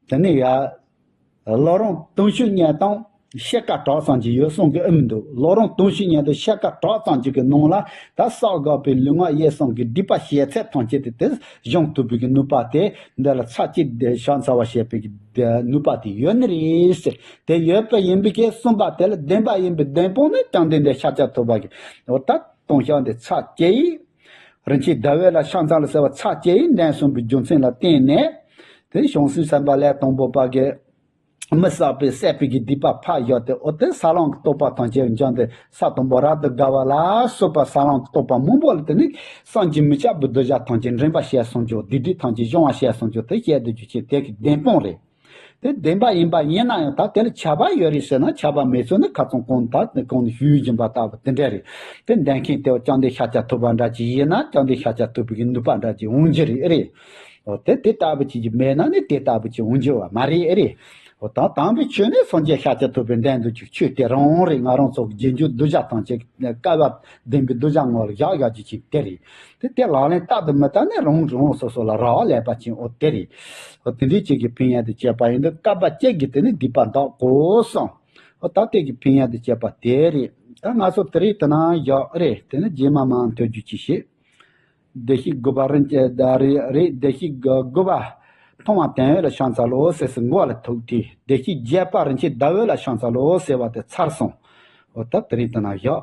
དེ་ནས་ཡ། ལོ་རིམ་དུང་ཕྱུར་གཉིས་དང་ཕྱེད་ཀ་གྲངས་ཙམ་ཅིག་ཡོད་གསུང་གི་ཨེ་མི་འདུག་ལོ་རིམ་དུང་ཕྱུར་གཉིས་དང་ཕྱེད་ཀ་གྲངས་ཙམ་ཅིག་གི་ནང་ལ་ད་བསགས་དགོས་པའི་ལུས་ངག་ཡིད་གསུམ་གྱི་སྒྲིབ་པ་བྱེད་ཚད་ཐམས་ཅད་དེ་དེ་སྦྱང་ཐུབ་པའི་གི་ནུས་པ་དེ་འདི་ལ་ཚར་གཅིག་དེ་ཕྱག་འཚལ་བ་བྱེད་པའི་གི་ནུས་པ་དེ་ཡོད་ནི་རེད་ཟེར། དེ་ཡོད་པ་ཡིན་པའི་གི་གསུངས་པ་དེ་ལ་བདེན་པ་ཡིན་པའི་བདེན་དཔང་ནི་བཅོམ་ལྡན་འདས་ཤཱཀྱ་ཐུབ་པ་གིས་འོ་ད་ལྟུང་བཤགས་འདི་ཚར་གཅིག་རིན་ཆེན་ཟླ་འོད་ལ་ཕྱག་འཚལ་ལོ་ཟེར་བ་ཚར་བཅད་ཡིན་ལན་གསུམ་པའི་རྒྱུ་མཚན་ལ་བརྟེན་ནས། དེ་བྱང་སེམས་སེམས་དཔའ་ལས་དང་པོ་པ་གི་མི་བསགས་པའི་བསད་པའི་གི་སྡིག་པ་ཕར་བཞག་སྟེ། འོ་དེ་ས་བླང་གི་རྟོགས་པ་ཐམས་ཅད་འབྱོངས་ཏེ། ས་དང་པོ་རབ་ཏུ་དགའ་བ་ལ་སོགས་པ་ས་བླང་གི་རྟོགས་པ་མང་པོ་ལ་བརྟེན་ནས། བསམ་གྱིས་མི་ཁྱབ་པའི་གདུལ་བྱ་ཐམས་ཅད་འདྲེན་པར་བྱས་སོང་ཅོག་སྡིག་སྒྲིབ་ཐམས་ཅད་སྦྱོང་བར་བྱས་སོང་ཅོག་དེ་བཤད་དུ་རྒྱུ་ཆེན་དེ་གི་བདེན་དཔང་རེད། དེ་བདེན་པ་ཡིན་པ་ཡིན་ན་ཡང་། ད་དེ་ལ་ཁྱབ་པ་ཡོད་རེད་ཟེར་ན། ཁྱབ་པ་མེད་ཚུལ་ནི་ཁ་ཚང་གོང་ད་གོང་ནས་ཞུས་བཞིན་པ་ལྟ་བུ་དེ་འདྲ་རེད། དེ་འདེམས་མཁན་དེ་བ་བཅོམ་ལྡན་ཤཱཀྱ་ཐུབ་པ་འདྲ་ཅིག་ཡིན་ན། བཅོམ་ལྡན་ཤཱཀྱ་ཐུབ་པའི་གི་ནུས་པ་འདྲ་ཅིག་འོང་རྒྱུ་རེད། ཨེ་རེད། འོ་དེ་དེ་ལྟ་བུ་ཅིག་མེད་ན་ནི་དེ་ལྟ་བུ་ཅིག་འོང་རྒྱུ་བ་མ་རེད། ཨེ་རེད། འོ་ད་དམ་པའི་ཆོས་ནི་སངས་རྒྱས་ཤཱཀྱ་ཐུབ་པའི་བདེན་དུ་ཅིག་ཆོས་དེ་རང་རེད། ང་རང་ཚོ་གི་རྗེས་འཇུག་གདུལ་བྱ་ཐམས་ཅད་བསྐལ་པ་བདུན་པའི་གདུལ་བྱ་ངོ་ལ་བཞག་བཞག་རྒྱུ་ཅིག་དེ་རེད། དེ་དེ་ལག་ལེན་བསྟར་དུ་མི་བསྟར་ནས་རང་རང་སོ་སོ་ལ་རག་ལས་པ་ཅན། འོ་དེ་རེད། འོ་དེ་འདྲའི་ཅིག་གི་ཕན་ཡོན་དུ་བྱས་པ་ཡིན་དུས། བསྐལ་པ་གཅིག་གི་དེ་ནི་སྡིག་པ་འདག་གོ་སོང་། འོ་ད་དེ་གི་ཕན་ཡོན་དུ་བྱས་པ་དེ་རེད། ད་ང་ཚོ་དེ་རིང་དེ་ན་བཞག་རེད། དེ་ནི་རྗེས་མ་མང་ཐོས་རྒྱུ་ཅིག་བྱེད། བདེ་གཤེགས་དགུ་པ་རིན་ཆེན་ཟླ་རེ་རེ། བདེ་གཤེགས་དགུ་པ་མཐོང་བ་དོན་ཡོད་ལ་ཕྱག་འཚལ་ལོ་ཟེར་སའི་མགོ་ལ་ཐུག་དུས། བདེ་གཤེགས་བརྒྱད་པ་རིན་ཆེན་ཟླ་འོད་ལ་ཕྱག་འཚལ་ལོ་ཟེར་བ་དེ་ཚར་སོང་། འོ་ད་དེ་རིང་དེ་ན་བཞག